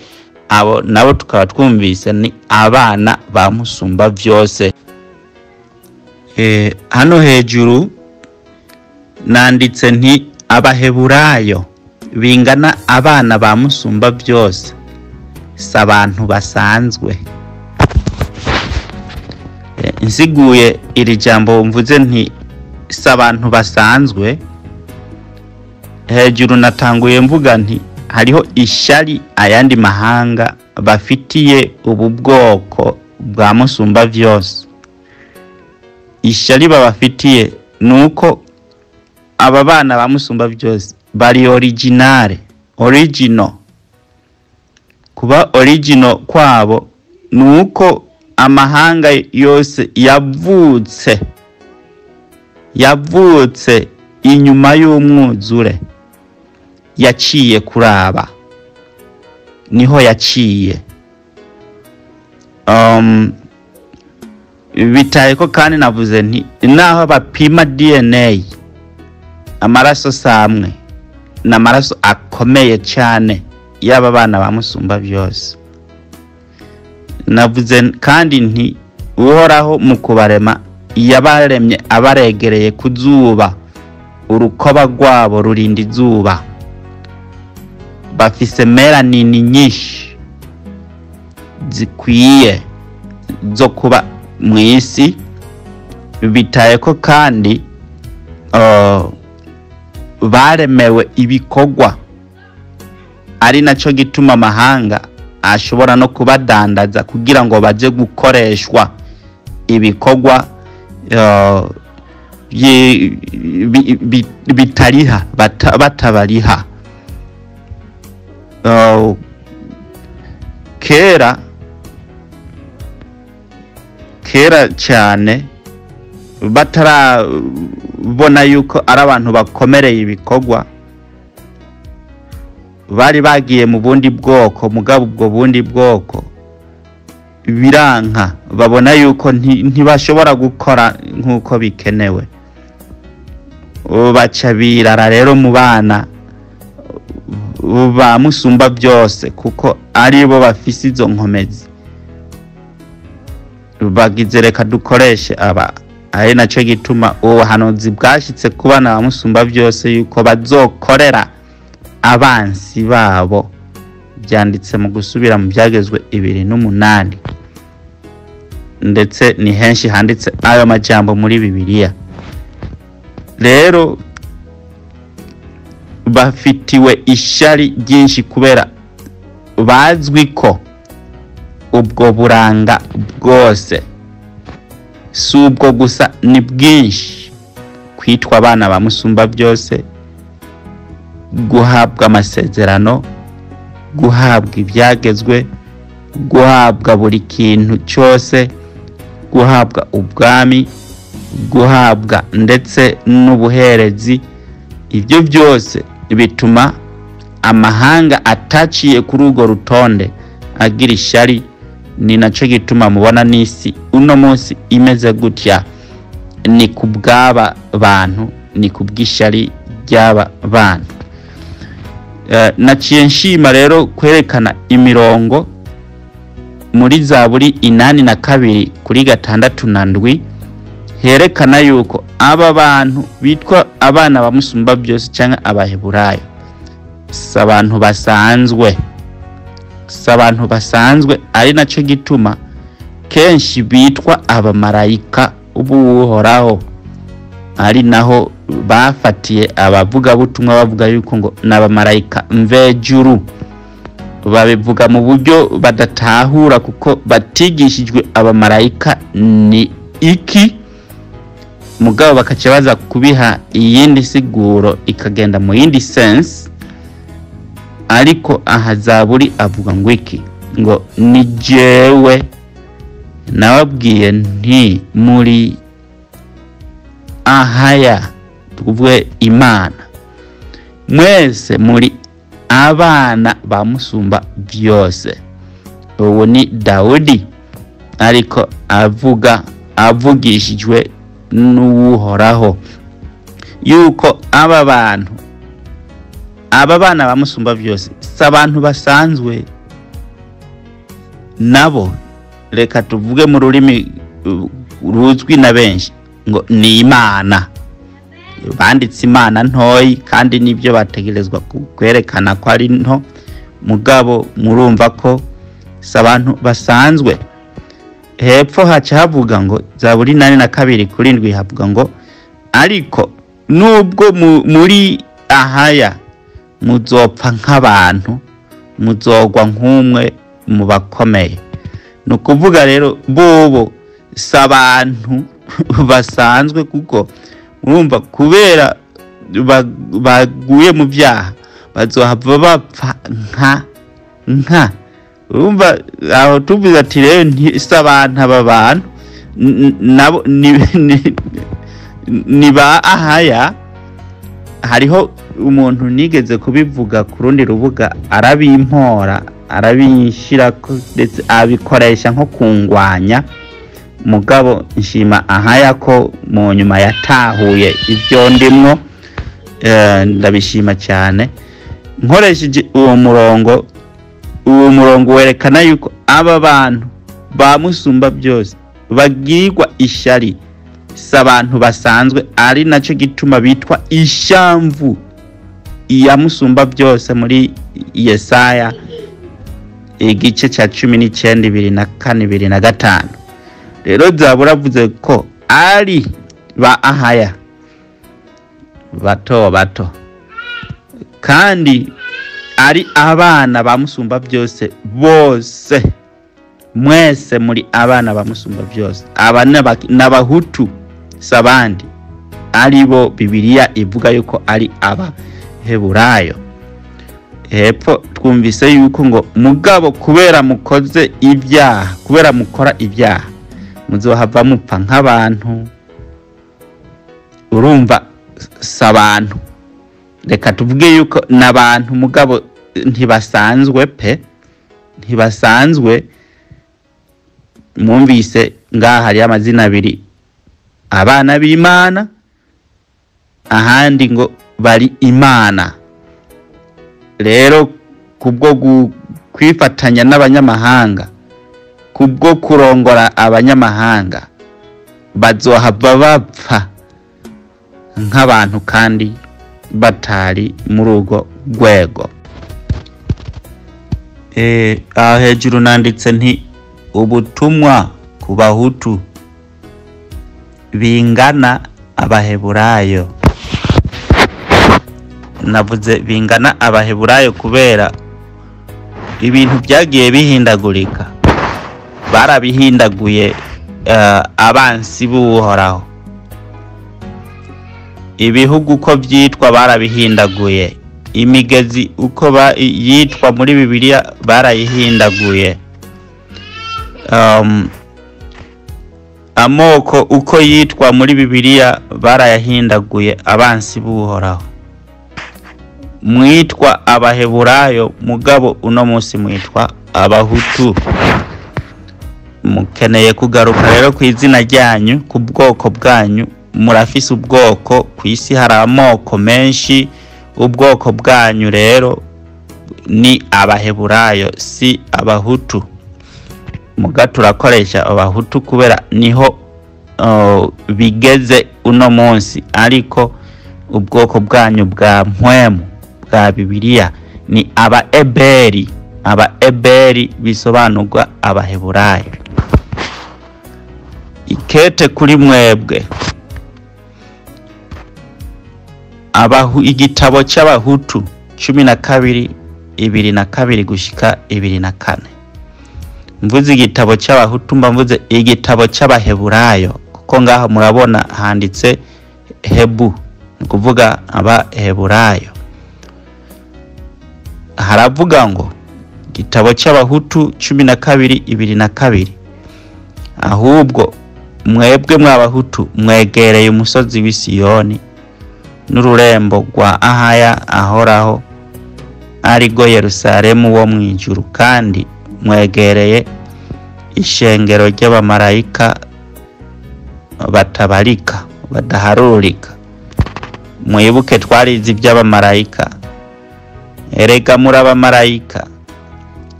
Abo nabo tukaba twumvise ni abana ba Musumba vyose. Hano hejuru nanditse nti abaheburayo bingana abana ba Musumba byose si abantu basanzwe. Nsiguye iri jambo mvuze nti si abantu basanzwe, hejuru natanguye mvuga nti hariho ishari ayandi mahanga bafitiye ubu bwoko bwa Musumba vyose. Ishari babafitiye nuko aba bana ba Musumba vyose bari originale, original. Kuba original kwabo nuko amahanga yose yavutse inyuma y'umwuzure, yaciye kuraba, niho yaciye. Bitaye ko kandi navuze nti naho bapima DNA amaraso samwe n'amaraso akomeye cyane y'aba bana ba Musumba byose. Navuze kandi nti Uhoraho mu kubarema yabaremye abaregereye ku zuba, urukoba rwabo rurinda izuba, bafise melanini nyinshi zikwiye zo kuba mu isi. Bitaye ko kandi baremewe ibikorwa, ari naco gituma amahanga ashobora no kubadandaza kugira ngo baje gukoreshwa ibikorwa bitariha, batabariha. Kera cyane batarabona yuko ari abantu bakomereye ibikorwa, bari bagiye mu bundi bwoko, mugabo ubwo bundi bwoko biranka, babona yuko ntibashobora gukora nkuko bikenewe, baca birara rero mu bana ba Musumba byose, kuko aribo bafise izo nkomezi. Bagize reka dukoreshe aba, ari naco gituma ubuhanuzi bwashitse ku bana ba Musumba byose yuko bazokorera abansi babo, byanditse mu gusubira mu byagezwe 28, ndetse ni henshi handitse ayo majambo muri Bibiliya. Rero bafitiwe ishari ryinshi kubera bazwi ko ubwo buranga bwose si ubwo gusa, ni bwinshi. Kwitwa abana ba Musumba byose, guhabwa amasezerano, guhabwa ibyagezwe, guhabwa buri kintu cyose, guhabwa ubwami, guhabwa ndetse n'ubuherezi, ibyo byose bituma amahanga ataciye kuri urwo rutonde agira ishari. Ni naco gituma mubona n'isi uno munsi imeze gutya, ni kubw'aba bantu, ni kubw'ishari ry'aba bantu. Naciye nshima rero kwerekana imirongo muri Zaburi 82 kuri 6 na 7, herekana yuko aba bantu bitwa abana ba Musumba byose cyangwa abaheburayo si abantu basanzwe, si abantu basanzwe, ari naco gituma kenshi bitwa abamarayika b'Uhoraho, ari naho bafatiye abavugabutumwa bavuga yuko ngo n'abamarayika mvejuru. Babivuga mu buryo badatahura kuko batigishijwe abamarayika ni iki, mugabo bakaca baza kubiha iyindi siguro ikagenda mu yindi sense. Ariko aha Zaburi avuga ngo iki? Ngo ni jewe nababwiye nti muri ahaya, tuvuge Imana, mwese muri abana bamusumba byose. Ubu ni Dawudi ariko avuga avugishijwe n'Uhoraho yuko aba bantu, aba bana bamusumba byose si abantu basanzwe. Nabo reka tuvuge mu rurimi ruzwi na benshi ngo ni Imana. Banditse Imana ntoyi kandi nibyo bategerezwa kwerekana ko ari nto, mugabo murumva ko si abantu basanzwe. Hepfo haca havuga ngo Zaburi 82:7 havuga ngo ariko nubwo muri ahaya muzopfa nk'abantu, muzogwa nk'umwe mu bakomeye. Ni ukuvuga rero bobo si abantu basanzwe, kuko murumva kubera baguye mu byaha bazohava bapfa nka urumva aho tuvuze ati rero si abantu aba bantu nabo ni ba ahaya. Hariho umuntu nigeze kubivuga ku rundi rubuga arabimpora, arabinshira ndetse abikoresha nko kungwanya, mugabo nshima ahaya ko mu nyuma yatahuye ibyo ndimwo. Ndabishima cyane. Nkoresheje uwo murongo, uwo murongo werekana yuko aba bantu bamusumba byose bagirwa ishari si abantu basanzwe, ari nacyo gituma bitwa ishamvu iya musumba byose muri Yesaya igice cya 19 24 25. Rero Zaburi avuze ko ari ba ahaya bato bato kandi ari abana bamusumba byose bose. Mwese muri abana bamusumba byose. Aba n'abahutu sabandi aribo Bibiliya ivuga yuko ari Abaheburayo. Hepfo twumvise yuko ngo mugabo kubera mukoze ibyaha, kubera mukora ibyaha muzohava mupfa nk'abantu. Urumva sabantu, reka tuvuge yuko n'abantu mugabo ntibasanzwe pe, ntibasanzwe. Mwumvise ngaha hari amazina abiri, abana b'Imana, ahandi ngo bari Imana. Rero kubwo kwifatanya n'abanyamahanga, kubwo kurongora abanyamahanga, bazohava bapfa nk'abantu kandi batari muri urwo rwego. Aho hejuru nanditse nti ubutumwa ku bahutu bingana Abaheburayo. Navuze bingana Abaheburayo kubera ibintu byagiye bihindagurika, barabihindaguye abansi b'Uhoraho. Ibihugu uko byitwa barabihindaguye, imigezi uko yitwa muri Bibiliya barayihindaguye, amoko uko yitwa muri Bibiliya barayahindaguye abansi b'Uhoraho. Mwitwa Abaheburayo mugabo uno munsi mwitwa Abahutu. Mukeneye kugaruka rero ku izina ryanyu, ku bwoko bwanyu. Murafise ubwoko ku isi, hari amoko menshi. Ubwoko bwanyu rero ni Abaheburayo si Abahutu. Muga turakoresha Abahutu kubera niho bigeze uno munsi, ariko ubwoko bwanyu bwa mpwemu bwa Bibiliya ni Abaeberi. Abaeberi bisobanurwa Abaheburayo. Ikete kuri mwebwe igitabo cy'Abahutu 12 22 gushika 24. Mvuze igitabo cy'Abahutu mba mvuze igitabo cy'Abaheburayo, kuko ngaho murabona handitse Hebu, ni kuvuga Abaheburayo. Haravuga ngo igitabo cy'Abahutu 12 22, ahubwo mwebwe mw'Abahutu mwegereye umusozi w'i Siyoni n'ururembo rwa ahaya ahoraho, arigo Yerusalemu wo mu ijuru, kandi mwegereye ishengero ry'abamarayika batabarika badaharurika. Mwibuke twarize iby'abamarayika. Erega muri abamarayika,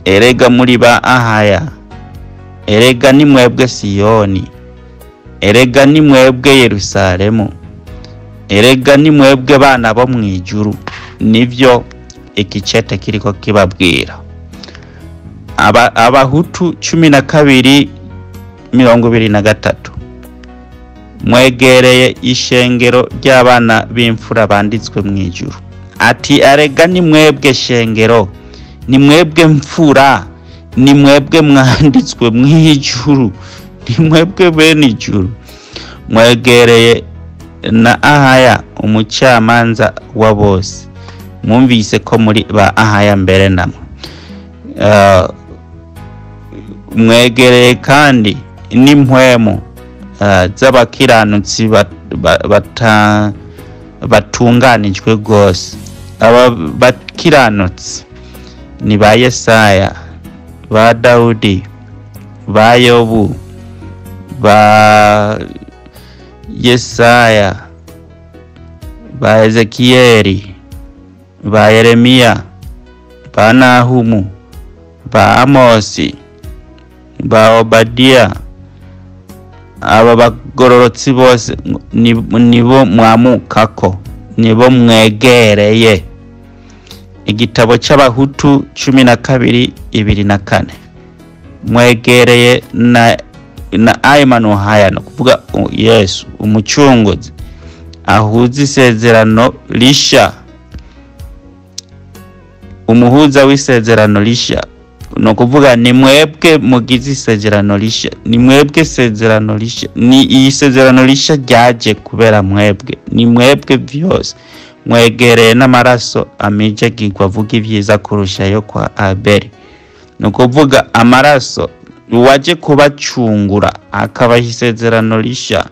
erega muri ba ahaya, erega ni mwebwe Siyoni, erega ni mwebwe Yerusalemu, erega ni mwebwe bana bo mu ijuru. Nivyo ikicete kiriko kibabwira. Abahutu 12:23 mwegereye ishengero ry'abana b'imfura banditswe mu ijuru. Ati arega ni mwebwe shengero, ni mwebwe mfura, ni mwebwe mwanditswe mu ijuru, ni mwebwe bene ijuru. Mwegereye na ahaya umucamanza wa bose. Mwumvise ko muri ba ahaya mbere namwe. Mwegereye kandi n'impwemu z'abakiranutsi batunganijwe rwose. Aba bakiranutsi ni ba Yesaya, ba Dawudi, ba Yobu, ba Yesaya, ba Ezekiyeli, ba Yeremiya, ba Nahumu, ba Amosi, ba Obadiya. Aba bagororotsi bose nibo mwamukako, nibo mwegereye. Igitabo c'Abahutu 12:24 mwegereye na Aymanuhaya, no kuvuga Yesu umucunguzi ahuza isezerano risha, umuhuza w'isezerano risha. No kuvuga ni mwebwe mugize isezerano risha, ni mwebwe isezerano risha, ni isezerano risha ryaje kubera mwebwe, ni mwebwe byose. Mwegereye n'amaraso amijagirwa avuga ibyiza kurusha yo kwa Abeli. No kuvuga amaraso waje kubacungura akabaha isezerano risha,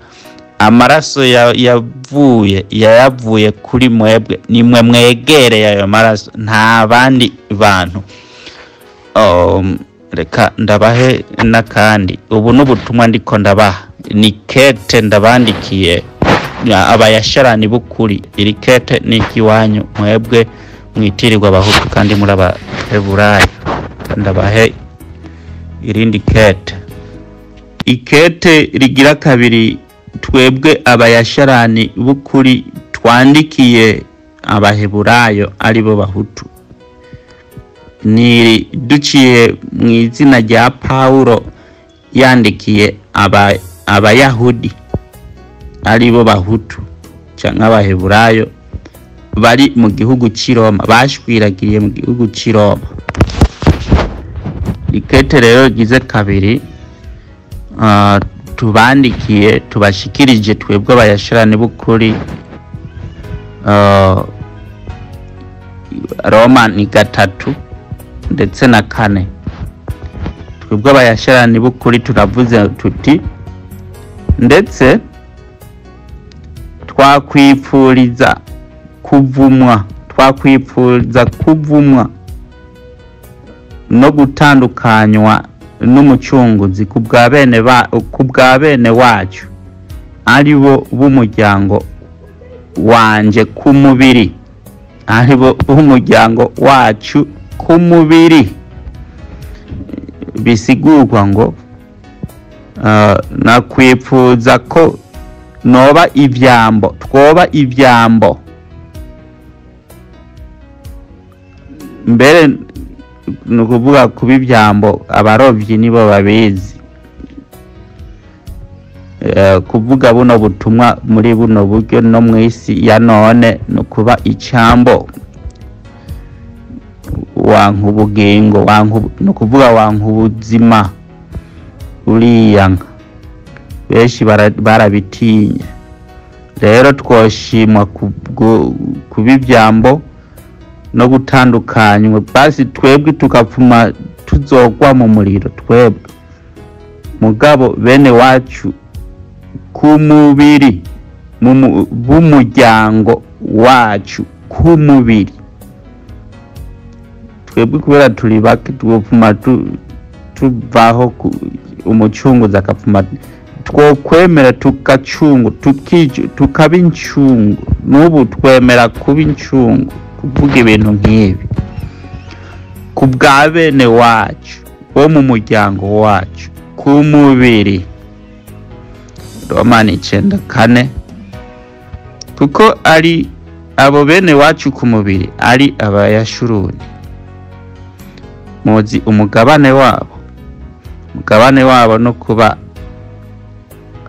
amaraso yavuye yayavuye kuri mwebwe, ni mwe mwegereye ayo maraso, nta bandi bantu. Reka ndabahe n'akandi. Ubu n'ubutumwa ndiko ndabaha ni kete ndabandikiye abayasharani b'ukuri. Iri kete ni ikiwanyu mwebwe mwitirirwa abahutu kandi muri abaheburayo. Ndabahe irindi kete, ikete rigira kabiri twebwe abayasharani b'ukuri twandikiye abaheburayo aribo bahutu. Ni duciye mu izina rya Paulo yandikiye abayahudi aribo bahutu canke abaheburayo bari mu gihugu c'i Roma, bashwiragiriye mu gihugu c'i Roma. Ikete rero rigize kabiri tubandikiye tubashikirije twebwe abayasharani b'ukuri, Roma ni 3 ndetse na 4. Twebwe abayasharani b'ukuri turavuze tuti ndetse twakwipfuriza kuvumwa, twakwipfuriza kuvumwa no gutandukanywa n'umucunguzi kubwa bene wacu aribo b'umuryango wanje ku mubiri, aribo b'umuryango wacu ku mubiri. Bisigurwa ngo nakwipfuza ko noba ivyambo, twoba ivyambo mbere nukuvuga kuba ivyambo abarovyi nibo babizi. Kuvuga buno butumwa muri buno buryo no mwisi ya none no kuba icambo wanka ubugingo, no kuvuga wanka ubuzima uriyanka, benshi barabitinya. Rero twoshimwa kuba ivyambo no gutandukanywa, basi twebwe tukapfuma tuzogwa mu muriro twebwe, mugabo bene wacu ku mubiri b'umuryango wacu ku mubiri Twebwe kubera turi bake twopfuma tuvaho, umucunguzi akapfuma, twokwemera tugacungu, tukaba incungu. N'ubu twemera kuba incungu, kuvuga ibintu nk'ibi ku bwa bene wacu bo mu muryango wacu ku mubiri. Romani 9:4. Kuko ari abo bene wacu ku mubiri ari abayashuruni, muzi umugabane wabo. Umugabane wabo no kuba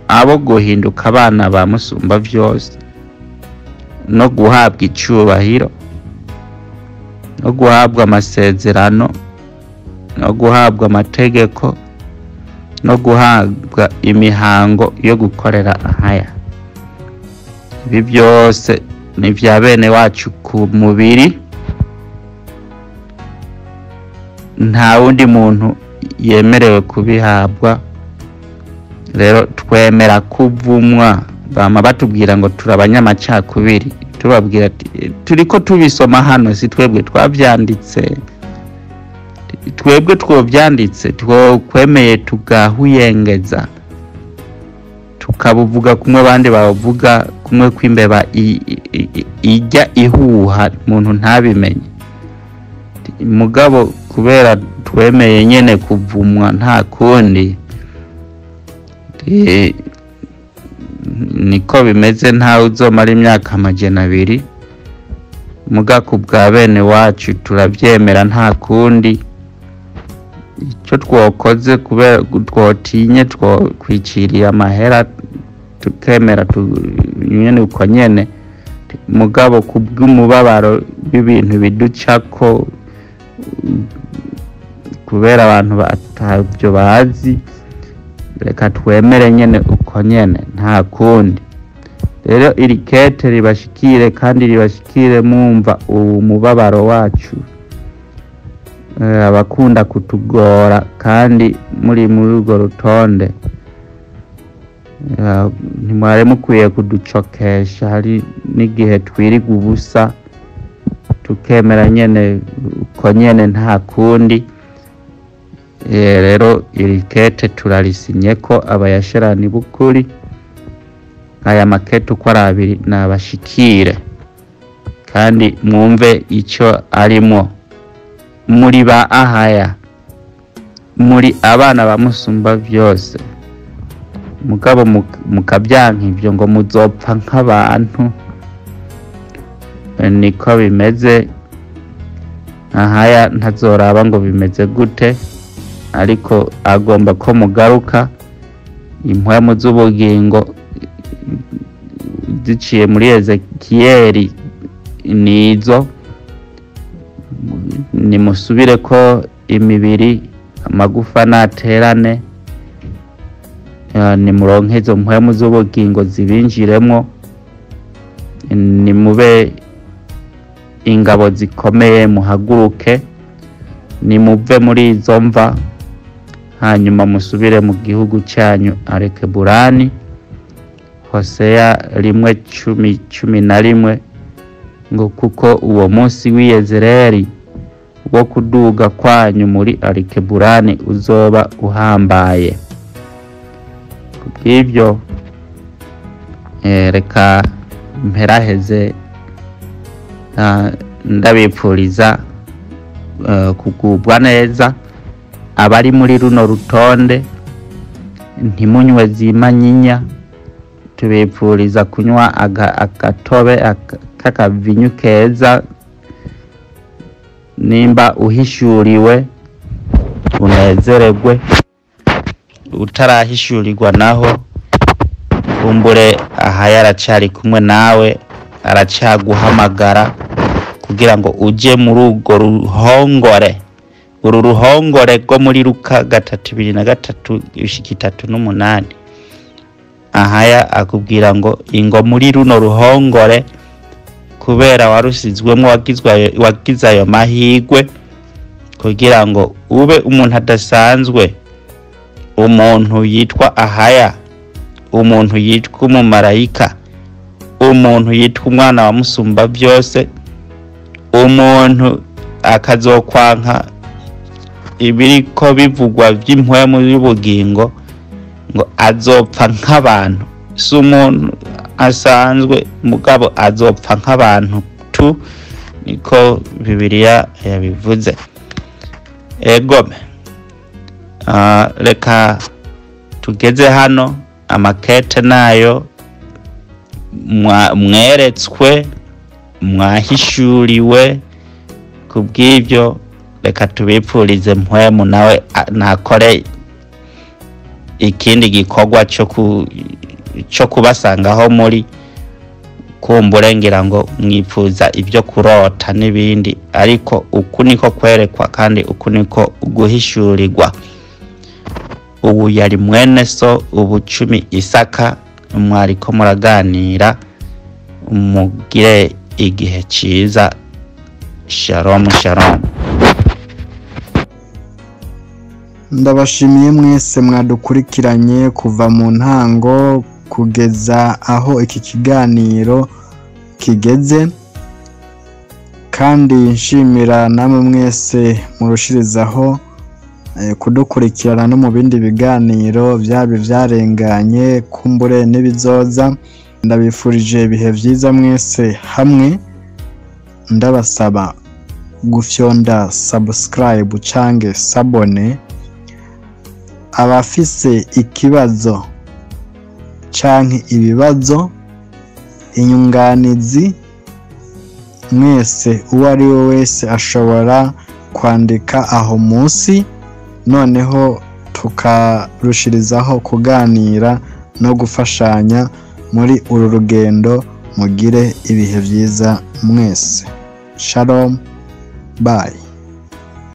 abo guhinduka abana ba musumba vyose, no guhabwa icubahiro, no guhabwa amasezerano, no guhabwa amategeko, no guhabwa imihango yo gukorera ahaya. Ibi byose ni vya bene wacu ku mubiri, nta wundi muntu yemerewe kubihabwa. Rero twemera kuvumwa. Bama batubwira ngo turi abanyamacakubiri, tubabwira ati turiko tubisoma hano, si twebwe twavyanditse. Twebwe twovyanditse twokwemeye tugahuyengeza, tukabuvuga kumwe abandi bavuga, kumwe kw'imbeba ijya ihuha umuntu ntabimenye. Mugabo kubera twemeye nyene kuvumwa nta kundi, niko bimeze. Ntawe uzomara imyaka 200, muga ku bwa bene wacu turavyemera nta kundi. Icyo twokoze kubera twotinye twokwiciriye amahera tukemera nyene uko nyene, mugabo kubw'umubabaro w'ibintu biducako kubera abantu batavyo bazi, reka twemere nyene uko nyene nta kundi. Rero iri kete ribashikire, kandi ribashikire mwumva umubabaro wacu. Abakunda kutugora kandi muri urwo rutonde, ntimwari mukwiye kuducokesha. Hari n'igihe twiriga ubusa tukemera nyene uko nyene nta kundi. Rero iri kete turarisinye ko abayasherani b'ukuri. Aya makete uko ari abiri nabashikire, kandi mwumve icyo arimwo. Muri ba ahaya, muri abana ba musumba byose, mugabo mukabyanka ivyo ngo muzopfa nk'abantu. Niko bimeze. Ahaya ntazoraba ngo bimeze gute, ariko agomba ko mugaruka. Impwemu z'ubugingo ziciye muri Ezekiyeli nizo, nimusubire ko imibiri amagufa naterane, nimuronke izo mpwemu z'ubugingo zibinjiremwo, nimube ingabo zikomeye, muhaguruke, nimuve muri izo mva, hanyuma musubire mu gihugu cyanyu Arekeburani. Hoseya 1:10-11 ngo kuko uwo munsi w'Iyezereli wo kuduga kwanyu muri Arekeburani uzoba uhambaye. Kubw'ibyo reka mperaheze ndabipfuriza kugubwa neza. Abari muri runo rutonde ntimunywe zimanyinya, tubipfuriza kunywa agatobe k'akavinyu keza. Nimba uhishuriwe unezeregwe, utarahishurirwa naho kumbure aha yaracari kumwe nawe, aracaguhamagara kugira ngo uje muri urwo ruhongore, uru ruhongore rwo muri Luka 3:23-38. Ahaya akubwira ngo ingo muri runo ruhongore, kubera warusizwemo wagize ayo mahigwe kugira ngo ube umuntu adasanzwe, umuntu yitwa Ahaya, umuntu yitwa umumarayika, umuntu yitwa umwana wa musumba byose, umuntu akazokwanka ibiriko bivugwa by'impwemu y'ubugingo, ngo azopfa nk'abantu. Si umuntu asanzwe, mugabo azopfa nk'abantu tu, niko Bibiliya yabivuze. Egome, reka tugeze hano. Amakete nayo mweretswe, mwahishuriwe. Kubw'ibyo reka tubipfurize mpwemu nawe ntakore ikindi gikorwa cyo kubasangaho muri kumbure, ngira ngo mwipfuza ibyo kurota n'ibindi, ariko uku niko kwerekwa kandi uku niko guhishurirwa. Ubu yari mwene so Ubucumi Isaka, mwariko muraganira. Mugire igihe ciza. Shalom, shalom. Ndabashimiye mwese mwadukurikiranye kuva mu ntango kugeza aho iki kiganiro kigeze, kandi nshimira namwe mwese murushirizaho kudukurikirana no mu bindi biganiro, byaba ibyarenganye kumbure n'ibizoza. Ndabifurije ibihe byiza mwese hamwe, ndabasaba gufyonda subscribe cange s'abonner. Abafise ikibazo canke ibibazo, inyunganizi, mwese uwo ari we wese ashobora kwandika aho munsi, noneho tukarushirizaho kuganira no gufashanya muri uru rugendo. Mugire ibihe byiza mwese. Shalom, bye.